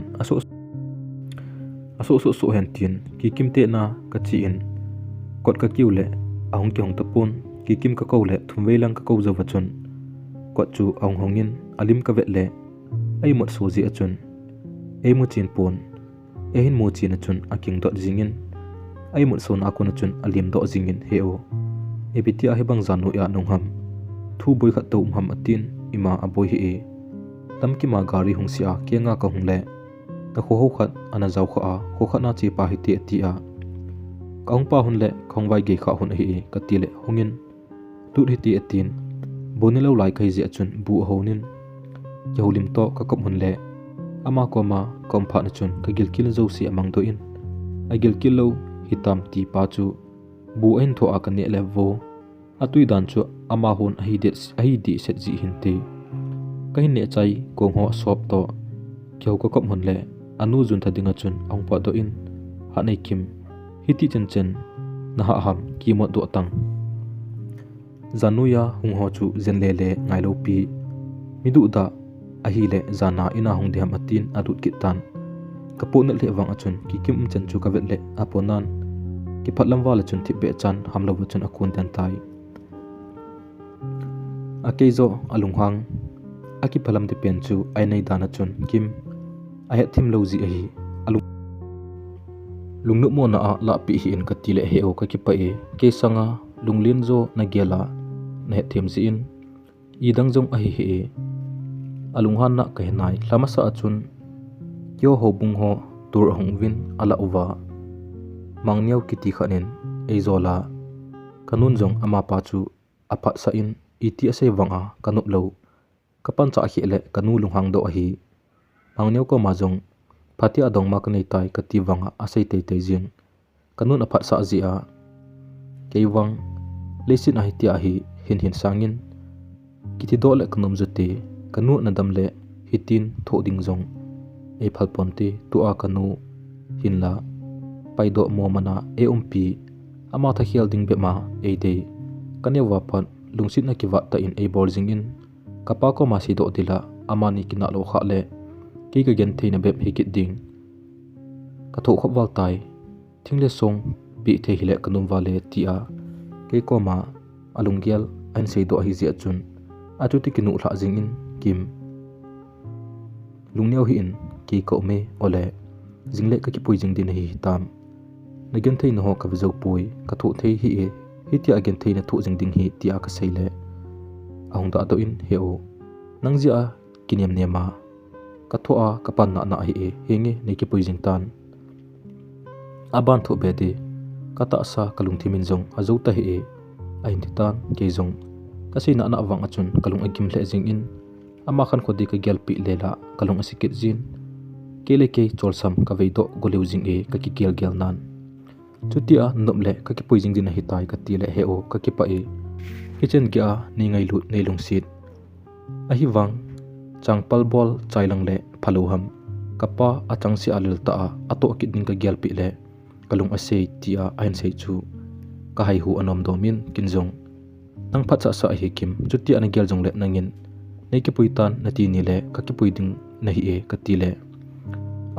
Asoh soh soh hen tin Kikim te in a kache in, kot kakiu le ahung kihong tapon. Kikim kakou le thum vei lang kakou jouva chun kot chu ahung hong in, alim kavet le a imut so jeh a chun eimu chen pon. Eihin mu chen a chun aking dot jing in, a imut sona a kon a chun alim doh jing in, he o, ipi tia hibang jan noiya nahung ham? Thu boi khat tou um ham, atin, ima aboi hih e. Lamkima gari hung se a kenga kahung le, kakho ho khat ana jao kha a, kho khat a che pa hite, atia, kahung pa lhon le kahung vaigei kha lhon ahi e, katile hung in, lut hite, atin, bu nelou lai kahi jeh a chun bu ahon in, kihoulim toh kakop lhon le, ama koma kaum phat a chun kagilkel jouse amangdoh in, agilkel lou hitam ti pa chu bu ahin thoh a kaneh le vo, atui dan chu ama hon ahi deh, ahi deh set jeh hinte. Kahin neh chai kong ho asop toh kihou kakop lhon le, anu juntha ding a chun ahung potdoh in, Hatneikim, hiti chenchen nahah ham, kimotdoh tang. Jan noiya hung ho chu jen lele ngailou pi, mi duhdah ahile jan a in a hung ding ham, atin alut kit tan. Kapotnat lheh vang a chun Kikim umchan chu kavet le aponan, kiphatlam val a chun thipbeh chan hamlouva chun akon den tai. Akeijo alunghang, akiphalam ding pen chu ainei dan a chun Kim ahetthemlou jeh ahi. Alung, lungnopmona a lahpeh hih in, katile, he o, kakipah e, kei sanga lunglen jo nagel a nahetthem jeh in, idang jong ahi hih e. Alunghanna kahe nai. Lhamasa a chun keiho houbung ho tour ahung uvin alah uva, Mangneo kiti khat in eijol a, kanun jong amapa chu aphatsah in, iti asei vang a kanop lou, kapanchah kheh le kanu lunghang doh ahi. Mangneo koma jong, phatea dongma kanei tai, kati vang a asei teitei jing. Kanun aphatsah jeh a, kei vang leiset a hitia hi hin hin sangin, kitidoh le kanom jote, kanu nadam le hitin thoh ding jong eiphal ponte, tua kanu hinla paidoh mo mana eiumpi, ama thakhel ding bep ma eidei. Kaneo a pat lungsetna kivat tah in eibol jing in, kapa koma seidoh dila amani kinah lou khah le kei kagenthei na bep hi kit ding. Kathoh khop val tai. Thing le song peh thei hile kanom val e, tia kei koma alunggel ahin seidoh ahi jeh chun, achuti kinuhlhah jingin, Kim, lungneo hih in, kei ka um e, ole, jing le kakipui jing ding nahi hitam. Nagenthei na ho kave jou poi, kathoh thei hih e, hitia genthei nathoh jing ding hi, tia kasei le ahung dahdoh in, He o, nang jeh a kinem nem a kathoh a kapan nahna ahi e, henge, neikipui jing tan. Aban thoh be ti, katahsa kalungthim in jong ajou ta hih e, ahin ti tan. Kei jong kasei nahna vang a chun kalung agim lheh jingin, ama khankho di kagelpeh le la kalung ase kit jin, kei le kei cholsam kaveidoh goleu jing e, kakigelgel nan. Chutia nanop le kakipui jing ding ahitai, kati le, He o, kakipah e, kitchen geiya neingailut, neilungset. Ahivang, changpal bol chai lang le phalou ham, kapa achangseh a lel tah a atoh kit ding kagelpeh le kalung ase, tia ahin sei chu kahaihu anom dom in, ken jong, Nang phatsah sah ahi, Kim, chutia nagel jongle nangin neikipui tan nati ni le, kakipui ding nahi e, kati le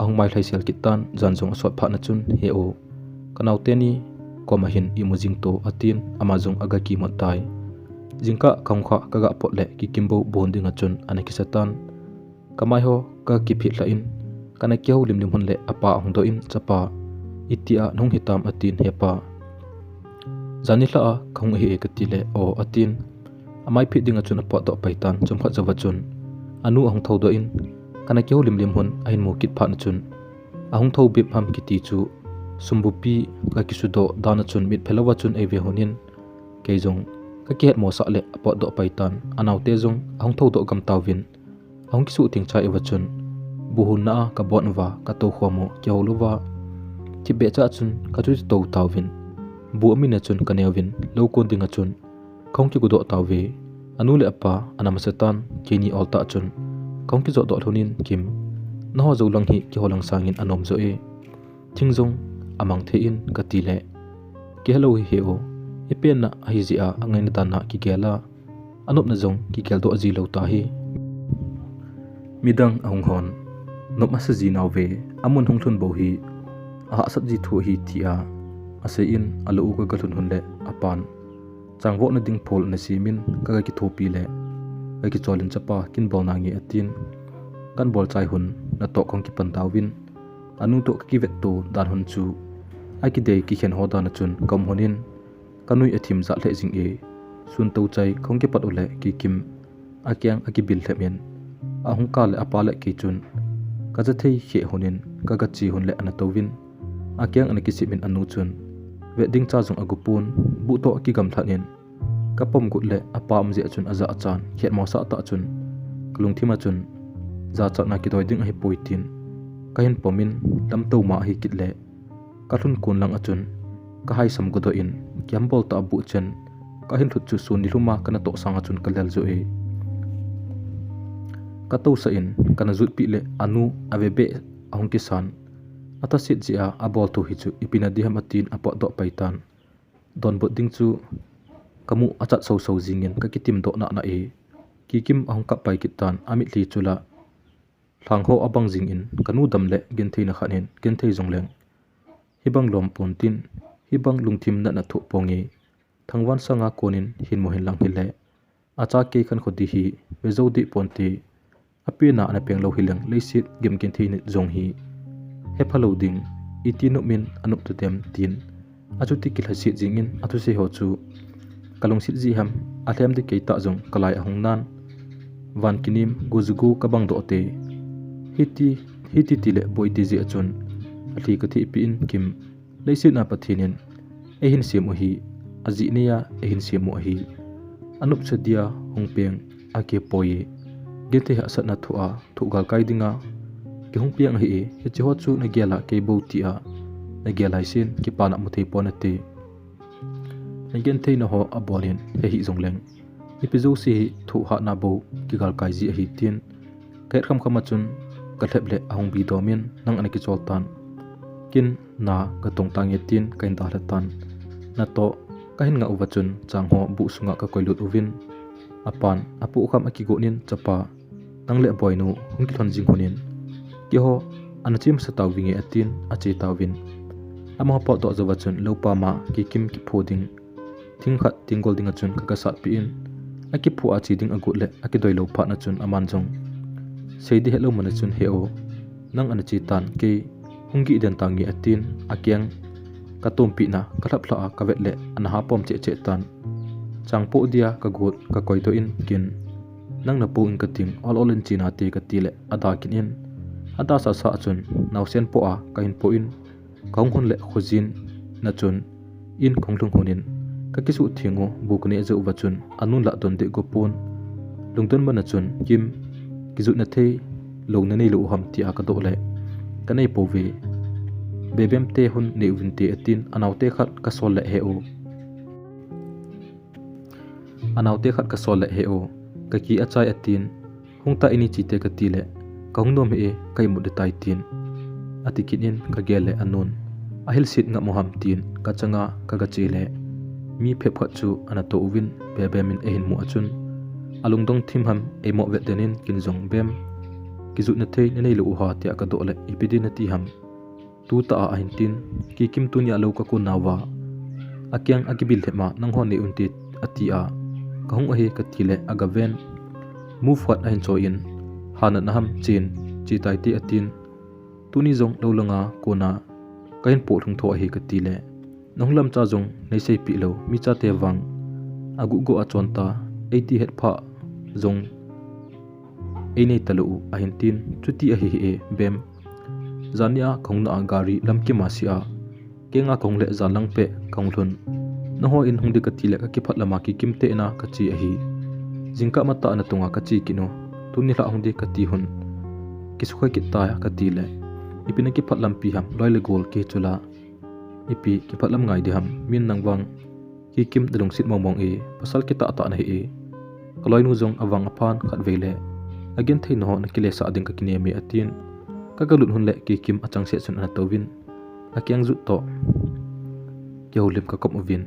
ahung mailhaisel kit tan. Jan jong asot phat na chun, He o, kanaote ni koma hin imu jing to, atin, ama jong aga kimat tai. Jingkah kahung khah kagah pot le Kikim bou buhun dinga chun ana kisa tan. Kamai ho kakiphet lhah in, kana kihou limlim hun le apa ahung doh in, Chapa, itia nahung hitam, atin, He pa, jan nilhah a kahung ahi e, kati le, O, atin, amai phet dinga chun apotdoh pai tan. Chomkhat jouva chun anu ahung thoudoh in, kana kihou limlim hun ahin mu kit phat na chun, ahung thou bep ham kiti chu sumbupi kakisudoh dan a chun mitphe louva chun eive hun in, kei jong kakihetmosah le apotdoh pai tan. Anaote jong ahung thoudoh gam tauvin, ahung kisuhtheng chai uva chun, buhunna a kabon uva katou khom u kihou louva, thipbeh cha chun kachuti tou tauvin, bu amin a chun kaneuvin, lou kon dinga chun kahung kigudoh tauve. Anu le apa ana masa tan, keini oltah chun kahung kijotdoh lhonin, Kim, naho jou lang hi kiho lang sangin anom jo e. Thing jong amang thei in, kati le, Kihelou hi, He o, ipenna ahijeh a angaina dan a kigel a, anopna jong kigeldoh ji lou tahi. Midang ahung hon, nop asa ji nauve, amun hung lhun bou hi ahahsat ji thu ahi, tia asei in, alou u kagalhun hun le apan changvohna ding phol ana semin, kaga kithopi le kakichol in, Chapa, kin bol nange, atin, kan bol chai hun natoh kahung kipan tauvin, anu toh kakivetto dan hun chu akidei kikhen ho dan a chun kaum hun in, kanui athim jah lheh jing e. Sun tou chai kahung kipat u le Kikim akeng akibil lhep in, ahung kah le apa le kei chun kaja thei kheh hun in, kaga che hun le ana touvin, akeng ana kisip in, anu chun vet ding cha jong agopon, buh toh akigamlhat in, kapom got le apa um jeh a chun ajachan, hetmosah tah chun kalungthim a chun jachatna kidoi ding ahipoi tin kahin pom in, lamtou ma ahi kit le kalhun kon lang a chun kahaisam godoh in, kihambol tah a buh chen kahin lhut chu sun nilhum a kanatoh sang a chun kalel jo e. Katousah in kana jutpeh le anu avebeh ahung kisan, athaset jeh a abol thu hi chu ipi nadiham, atin apotdoh pai tan. Donbut ding chu kamu achat soso jingin kakitimdoh nahna e, Kikim ahung kap pai kit tan, amitlhi chu la lhangho abang jingin, kanu dam le gentheina khat in genthei jongleng hibang lom pon tin, hibang lungthim natna thoh ponge, thangvah sanga konin hinmu hen lang hile, acha kei khankho di hi vejou deh ponte, apena ana peng lou hileng leiset gimgenthei nit jong hi hepha lou ding, iti nop in anop tadem, tin achuti kilhaset jingin athusei ho chu kalungset jeh ham, alhem ding kei tah jong kalai ahung nan, van kinim gujugu kabang doh te, hiti, hiti tile boi ding jeh a chun alhi kathehpeh in, Kim, leiset a Pathen in eihin sem u hi, ajeh neiya eihin sem u ahi. Anopsa dia hung peng akipoi e. Genthei hahsatna thoh a thoh galkai dinga kihung peng ahi e, hiche ho chu nagel a kei bou tia nagel haisin, kipana mu thei pon ate. Nagentheina ho abon in hehi jongleng, ipi jouse hi thoh hatna bou kigalkai ji ahi, tin kahet khamkham a chun kalhep le ahung bi dom in, nang ana kichol tan, kin na katong tange, tin kahin dalha tan. Natoh kahin ngah uva chun changho buh sunga kakoilut uvin, apan apoh kham akigon in, Chapa, Nang le Boinu hung kilhon jing hun in, keiho ana che masa tauvinge atin, ache tauvin. Amaho potdoh jouva chun lou pam a Kikim kiphu ding thing khat tenggol dinga chun kaga satpeh in, akiphu a che ding agot le akidei lou phat na chun aman jong, Seidi helou man a chun, he o, nang ana che tan, kei hung gih den tange atin, akeng katompeh na kalhaplhah a kavet le ana hapom cheh cheh tan. Chang poh dia kagot kakoidoh in, kin, nang napu in kating, ol ol in che nate kati le ada kit in, ada sasa a chun naosen poh a kahin poh in, kahung hun le khojin na chun in kahung lhung hun in, kakisuh theng u bu kaneh jou uva chun anun lah don deh go pon. Lungdon man a chun, Kim, kijutna thei lou nanei lou u ham tia kadoh le, kanei pouve. Bebem te hun nei uvinte atin, anaote khat kasol le, he o, anaote khat kasol le, he o, kaki achai atin, hung ta ini chite kati le, kahung nom hih e, ka imut ding tai tin, ati kit in kagel le anun, ahilset ngam u ham tin kachanga kaga che le, mi phabep khat chu ana toh uvin, Bebem in eihin mu a chun, alungdong thim ham eimo vet den in, kin jong, Bem, kijutna thei nanei lou u ha tia kadoh le, ipi din nati ham? Tu tah a ahin tin, Kikim, tunia lou kakon nauva, akeng akibil lheh ma, nangho nei unte ati a, kahung ahi kati le aga ven, move khat ahin choi in, ha natna ham chen, che taite atin, tuni jong lou langa kona kahin poh lhung tho ahi kati le, nahung lamcha jong neiseipeh lou, mi chate vang aguh go a chon ta, eiti het pha jong einei talou u ahin tin, chuti ahi hih e, Bem, janni a kahung na a gari lamkim a se a, kenga kahung le jan lang peh kahung lhun. Nangho in hung ding kati le kakiphat lam a Kikim te in a kache ahi. Jingkah matah a natunga kache kit u, tuni lhah hung ding kati hun, kisukhoi kit tai kati le, ipi nakiphat lampi ham, loi le gol kihi chu la, ipi kiphat lam ngai ding ham, min nang vang Kikim nalungset mong mong e, pasal kitah tah nahi e. Kaloinu jong avang aphan khatvei le, agenthei naho nakilesah ding kakinem e atin, kaga lut hun le Kikim achang seh chun ana touvin, akeng jut toh kihoulim kakom uvin,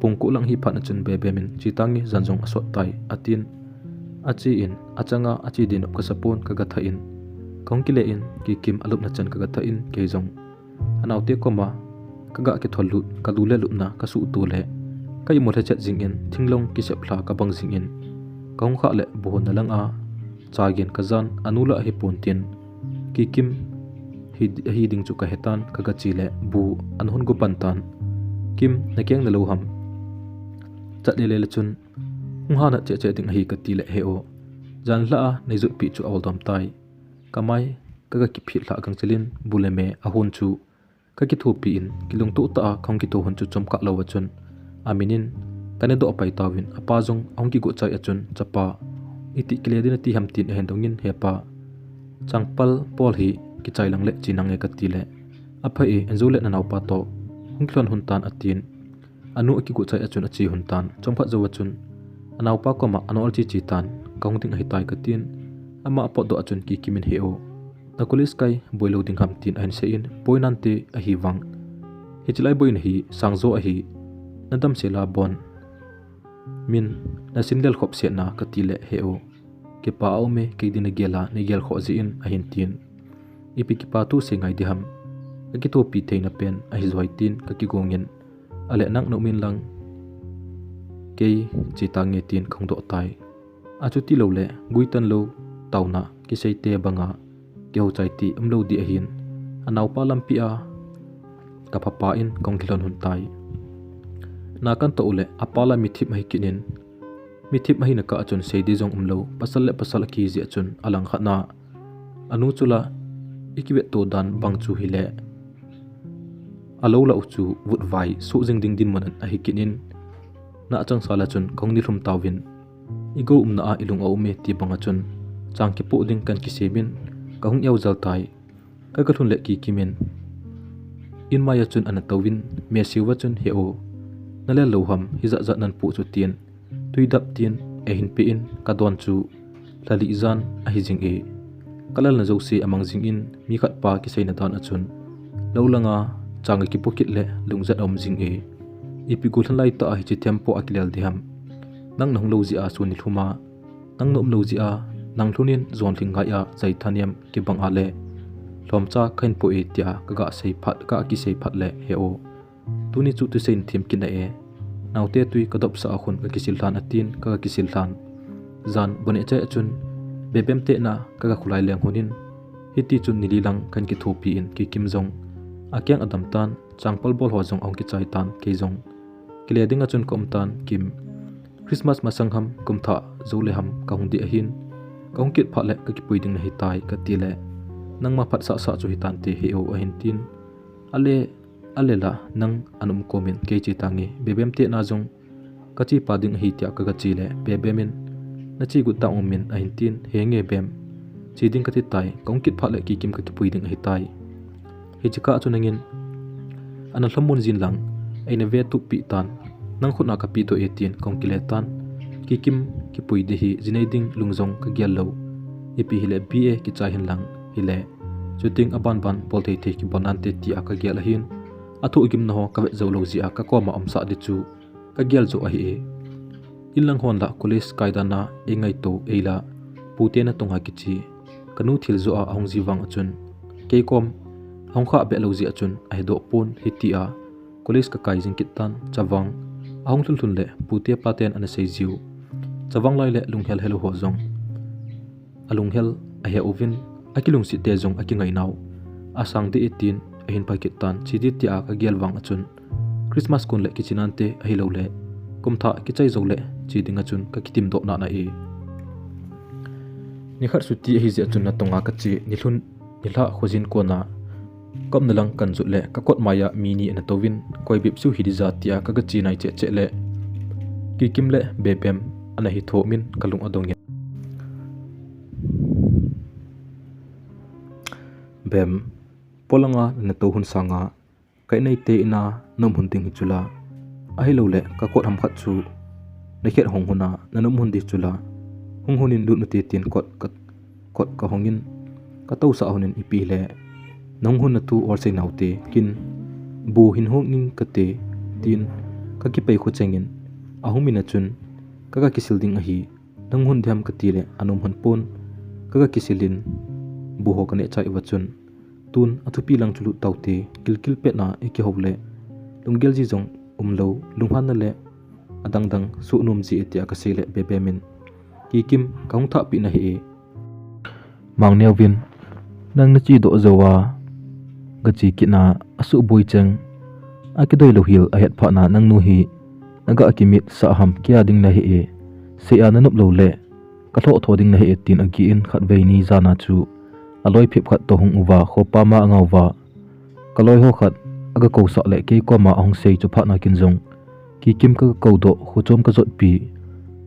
pung ko lang hi phat na chun Bebem in, che tange, jan jong asot tai atin, ache in, achanga ache ding nop kasa pon, kaga thah in, kahung kile in, Kikim alupna chan kaga thah in, kei jong anaote koma kaga kithol lut, kalu le lupna kasuhto le, ka imut lhechet jing in, thinglong kisep lha kabang jing in, kahung khah le bu hon na lang a cha gin kajan, anu lah ahipon tin, Kikim hi, ahi ding chu kahetan, kaga che le bu ana hon go pan tan, Kim, nakeng nalou ham? Chat lele le chun hung ha nat cheh cheh ding ahi kati le, he o, jan lhah a neijutpeh chu aoldom tai. Kamai kaga kiphit lhah gangchel in, bu le me ahon chu kakithopi in, kilungtoh tah a kahung kitho hun chu chomkah louva chun, amin in, kanedoh pai tauvin, apa jong ahung kigo chai a chun, chapa, iti kile ding nati ham tin ahin dong in, he pa, changpal pol hi kichai lang le che nange kati le, apha e, injou le nanaopa toh hung kilhon hun tan atin, anu akigo chai a chun ache hun tan, chomkhat jouva chun anaopa koma anol che che tan, kahung ding ahitai katin, ama apotdoh a chun Kikim in, he o, na college kai boilou ding ham tin ahin seiyin, boi nante ahi vang, hiche lai boina hi sangjo ahi, nadamsel a bon, min, nasin lelkhop setna kati le, he o, kipa aume, kei din nagel a neigel khoh jeh in ahin tin, ipi kipa thu sei ngai ding ham, kakithopi theina pen ahi joi tin kakigong in, ale nang naum in lang, kei che tange tin kahung doh tai. Achuti lou le guitan lou taona kiseite banga kihou chai ti umlou ding ahin, anaopa lampi a kaphapa in kahung kilhon hun tai. Na kantoh u le apa la mithip ahi kit in, mithip ahina kah a chun sei ding jong umlou, pasal le pasal akihi jeh a chun alangkhat na anu chu la ikivetto dan bang chu hile, alou lah u chu vutvai soh jing ding dinmun ahi kit in, na achangsal a chun kahung nilhum tauvin, igou umna a ilung aume ti banga chun chang kipoh ding kan kisem in, kahung eojel tai. Kaga lhun le Kikim in in mai a chun ana touvin, meseuva chun, he o, nalel lou ham, hijat jat nan poh chu tin, twi dap tin eihin pe in, kadon chu lhalih jan ahi jing e. Kalelna jouse amang jing in, mi khat pa kiseina dan a chun lou langa chang akipoh kit le lungjet aum jing e. Ipi gollhang laitah a hiche thempo akilel ding ham? Nang nahung lou jeh a sun nilhum a, nang naum lou jeh a Nang lhun in jon lhing ngai a, jai thanem kibang a le lhomcha kahin po e tia kaga sei phat, ka kisei phat le he o. Tuni chu thusei in thim kin a e. Naote tui ka dopsa a khun ka kisil lhan atin, ka kisil lhan. Jan boneh chai a chun Bebem te na ka ga khulai leng hun in, hiti chun nili lang kahin kithopi in Kikim jong akeng adam tan, changpal bol ho jong ahung kichai tan, kei jong kile ding a chun ka um tan, Kim. Christmas masang ham, kum thah jou le ham ka hung ding ahin, ka hung kit phat le ka kipui ding nahi tai ka ti le, nangma phatsah sah chu hitante he o ahin tin. Ale, ale la nang ana um kom in kei che tange, Bebem te na jong ka che pa ding ahi tia ka ga che le, Bebem in na che got tang um in ahin tin, he nge Bem, che ding ka ti tai, ka hung kit phat le Kikim ka kipui ding ahi tai. Hiche kah chu nangin ana lhamon jin lang, eina ve tup pi tan, nang khut na ka pe to e tin ka hung kile tan. Kikim kipui ding hi, ji nei ding lung jong ka gel lou. Ipi hile B A kichai hin lang hile, shooting aban ban bol thei thei kibol nante tia ka gel ahin. Athu gimna ho ka vet jou lou jeh a ka koma umsah ding chu ka gel jo ahi e. In lang hon la college kai dan a eingaito ei la, pute natong a kiche. Ka nu thil jo a ahung ji vang a chun, kei kom ahung kha be lou jeh a chun ahe doh pon, hitia college ka kai jing kit tan. Chavang ahung lhun lhun le pute paten ana sei jiu. Chavang lai le lunghel hel ho jong alunghel ahe uvin, akilungset te jong akingai nau. Asang ding e tin ahin pai kit tan, che ding tia ka gel vang a chun, Christmas kon le kiche nante ahilou le kum thah kichai jou le che ding a chun ka kitim doh nana e. Nikhat chuti ahi jeh a chun natong a ka che, nilhun nilhah khojin kona ka umna lang kan jot le ka kot mai a mi ni ana touvin, koi bep chu hi ding ja tia ka ga che nai cheh cheh le Kikim le Bebem ana hi thom in ka lung adong in. Bem, polanga na tou hun sanga, ka inneite ina na um hun ding hi chula. Ahilou le ka kot ham khat chu na khet hong hun a na um hun ding chula. Hung hun in lut ute tin kot ka, kot ka hong in, ka tousah hun in ipi le, na hung hun na thu ol sei nau te, kin bu hin hong in ka te, tin ka kipei khu cheng in, ahung min a chun, ka ga kisil ding ahi. Nang hun ding ham ka ti le, ana um hon pon, ka ga kisil in, bu ho ka neh chai uva chun, tun athupi lang chu lut tau te, kilkil pet na i kihou le, lunggel ji jong um lou, lunghan na le, adang dang suh nom ji e tia ka sei le, Bebem in, Kikim, ka hung thah pi nahi e. Mangneo vin, nang na che doh jou a, ka che kit na, asuh boi cheng, akidoi lou hel ahet phat na, nang nu hi na ga kimit sah ham, kei a ding nahi e, sei a na nop lou le, ka lhoh tho ding nahi e, tin agi in khatvei ni jan a chu aloi phep khat toh hung uva, khopa ma angah uva, ka loi ho khat aga kousah le kei koma ahung sei chu phat na kin jong, Kikim ka ga kou doh, kho chom ka jot pi,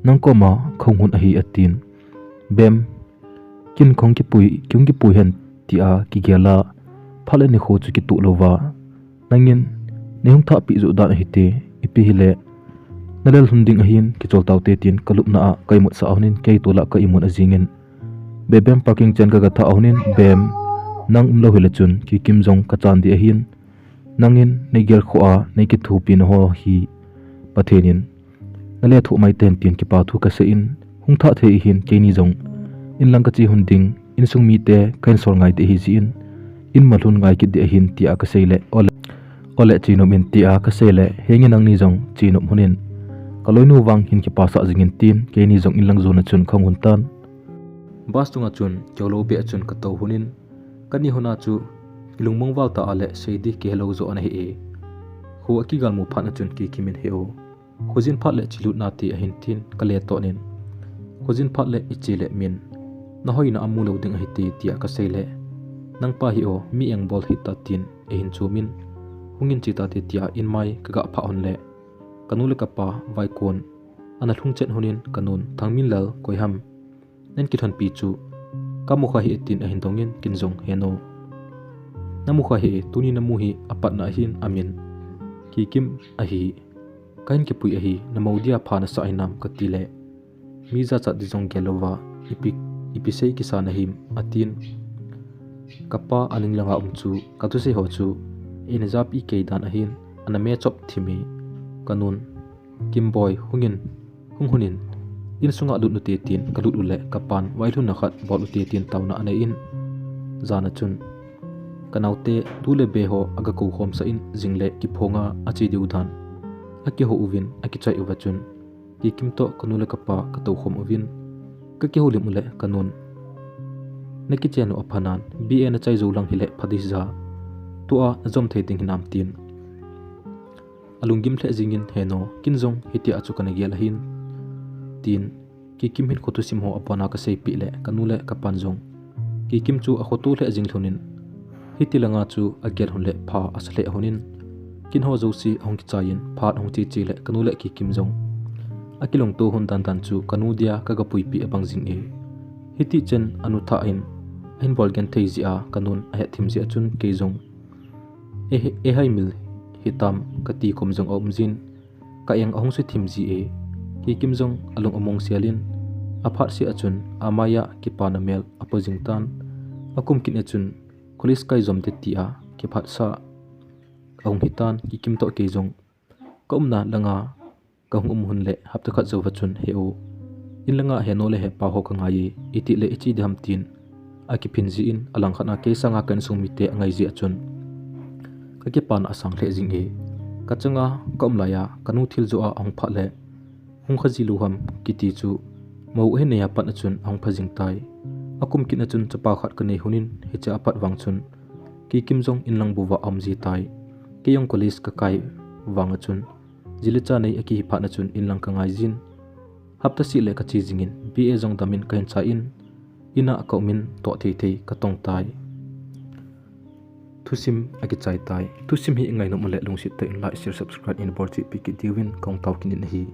nang koma ka hung hun ahi atin. Bem, kin ka hung kipui, ka hung kipui hen tia kigel a, phat le nikho chu kituh louva, nangin nei hung thah pi joh dan ahi te, ipi hile, na lel hun ding ahin, kichol tau te tin ka lupna a ka imut sah a hun in, kei tol a ka imun a jing in, Bebem parking chen ka ga thah a hun in, Bem, nang um lou hile chun, Kikim jong ka chan ding ahin, nangin nei gel kho a, nei kithopi na ho hi, Pathen in na lethuh mai ten tin kipa thu ka sei in, hung thah thei ahin, keini jong in lang ka che hun ding, insung mite ka hin sol ngai ding ahi jeh in, in ma lhun ngai kit ding ahin tia ka sei le, ole, ole che nom in tia ka sei le, henge nangni jong che nom hon in, ka loinu vang hin kipasah jing in tin, keini jong in lang jon a chun ka hung hun tan. Bus chunga chun, kihou lou beh a chun ka tou hun in, ka ni hun a chu, i lungmong val ta a le sei ding kihe lou joh ana hi e. Kho a kigal mu phat na chun Kikim in he o. Khojin phat le che lut nate ahin tin ka le toh in. Khojin phat le i che le min, na hoina a mu lou ding ahi te tia ka sei le, nang pa hi o, mi engbol hi ta tin ahin chom in, hung in che ta te tia in mai ka ga phah hun le, ka nu le ka pa vaikon ana lhung chet hun in ka nun, Thangminlal, koi ham? Nan kilhonpi chu ka mu kha hi e tin ahin dong in, kin jong, he nu, na mu kha hi e, tuni na mu hi apat na ahin, amin Kikim ahi, ka hin kipui ahi, na mo dia pha na sa hinam ka ti le, mi jachat ding jong gel louva, ipi, ipi sei kisa na him atin. Ka pa aning langa um chu, ka thusei ho chu eina japi kei dan ahin, ana me chop thim e, ka nun, Kimboi, hung in, hung hun in, Insunga lut ute tin kalut uleh kapan vailhunna khat bol ute tin taona anei in, jan a chun, kanaote tu le be ho aga kou khomsah in, jing le kiphonga ache diu dan akihou uvin, akichai uva chun, Kikim toh kanu le kapa katou khom uvin, kakihoulim uleh kanun, nakichen u aphanan, B A nachai jou lang hileh pha ding hija, tua najom thei ding hinam tin alunggim lheh jingin, He no, kin jong hitia chu kana gel ahin, tin Kikim hin khothusim ho abona kaseipeh leh kanu le kapan jong Kikim chu akhoto lheh jing lhonin, hiti langa chu agel hon leh pha asa lheh honin, kin ho jouse ahung kichaiyin phat ahung cheche leh kanu le Kikim jong akilungto hon dandan chu kanu dia kaga puipeh abang jinge. Hitichen anu thah in ahin bol genthei jeh a kanun ahet thim jeh a chun kei jong, E, ehaimil hitam kati khom jong aum jin, ka eng ahung suthim ji e. Kikim jong alung among selin, aphat seh a chun amaiya kipana mel apo jing tan. Akum kit a chun college kai jom te tia kiphatsah ahung hitan, Kikim toh kei jong kaumna langa kahung um hon leh hapta khat jouva chun, He u, in langa henu le hepa ho kangai e, iti le iche diham tin akiphin jin, alangkhat a kei sanga ka insung mite angai jeh a chun kakipana asang lheh jinge. Kachanga kaum laiya kanu thil joh a ahung phat leh hung kha ji lou ham kiti chu mou ahin nei a pat a chun ahung pha jing tai. Akum kit a chun chapa khat kanei honin, hiche apat vang chun Kikim jong inlang bouva aum ji tai. Kei jong college kakai vang a chun ji le cha nei akihi phat a chun inlang kangai jin, hapta seh le kache jingin, B A jong damin kahin chai in, ina kaumin toh thei thei katong tai. Thusim akichai tai. Thusim hi ingainom uleh lungset tah in like, share, subscribe in bolcheh peh kit diuvin kahung tao kit in ahi.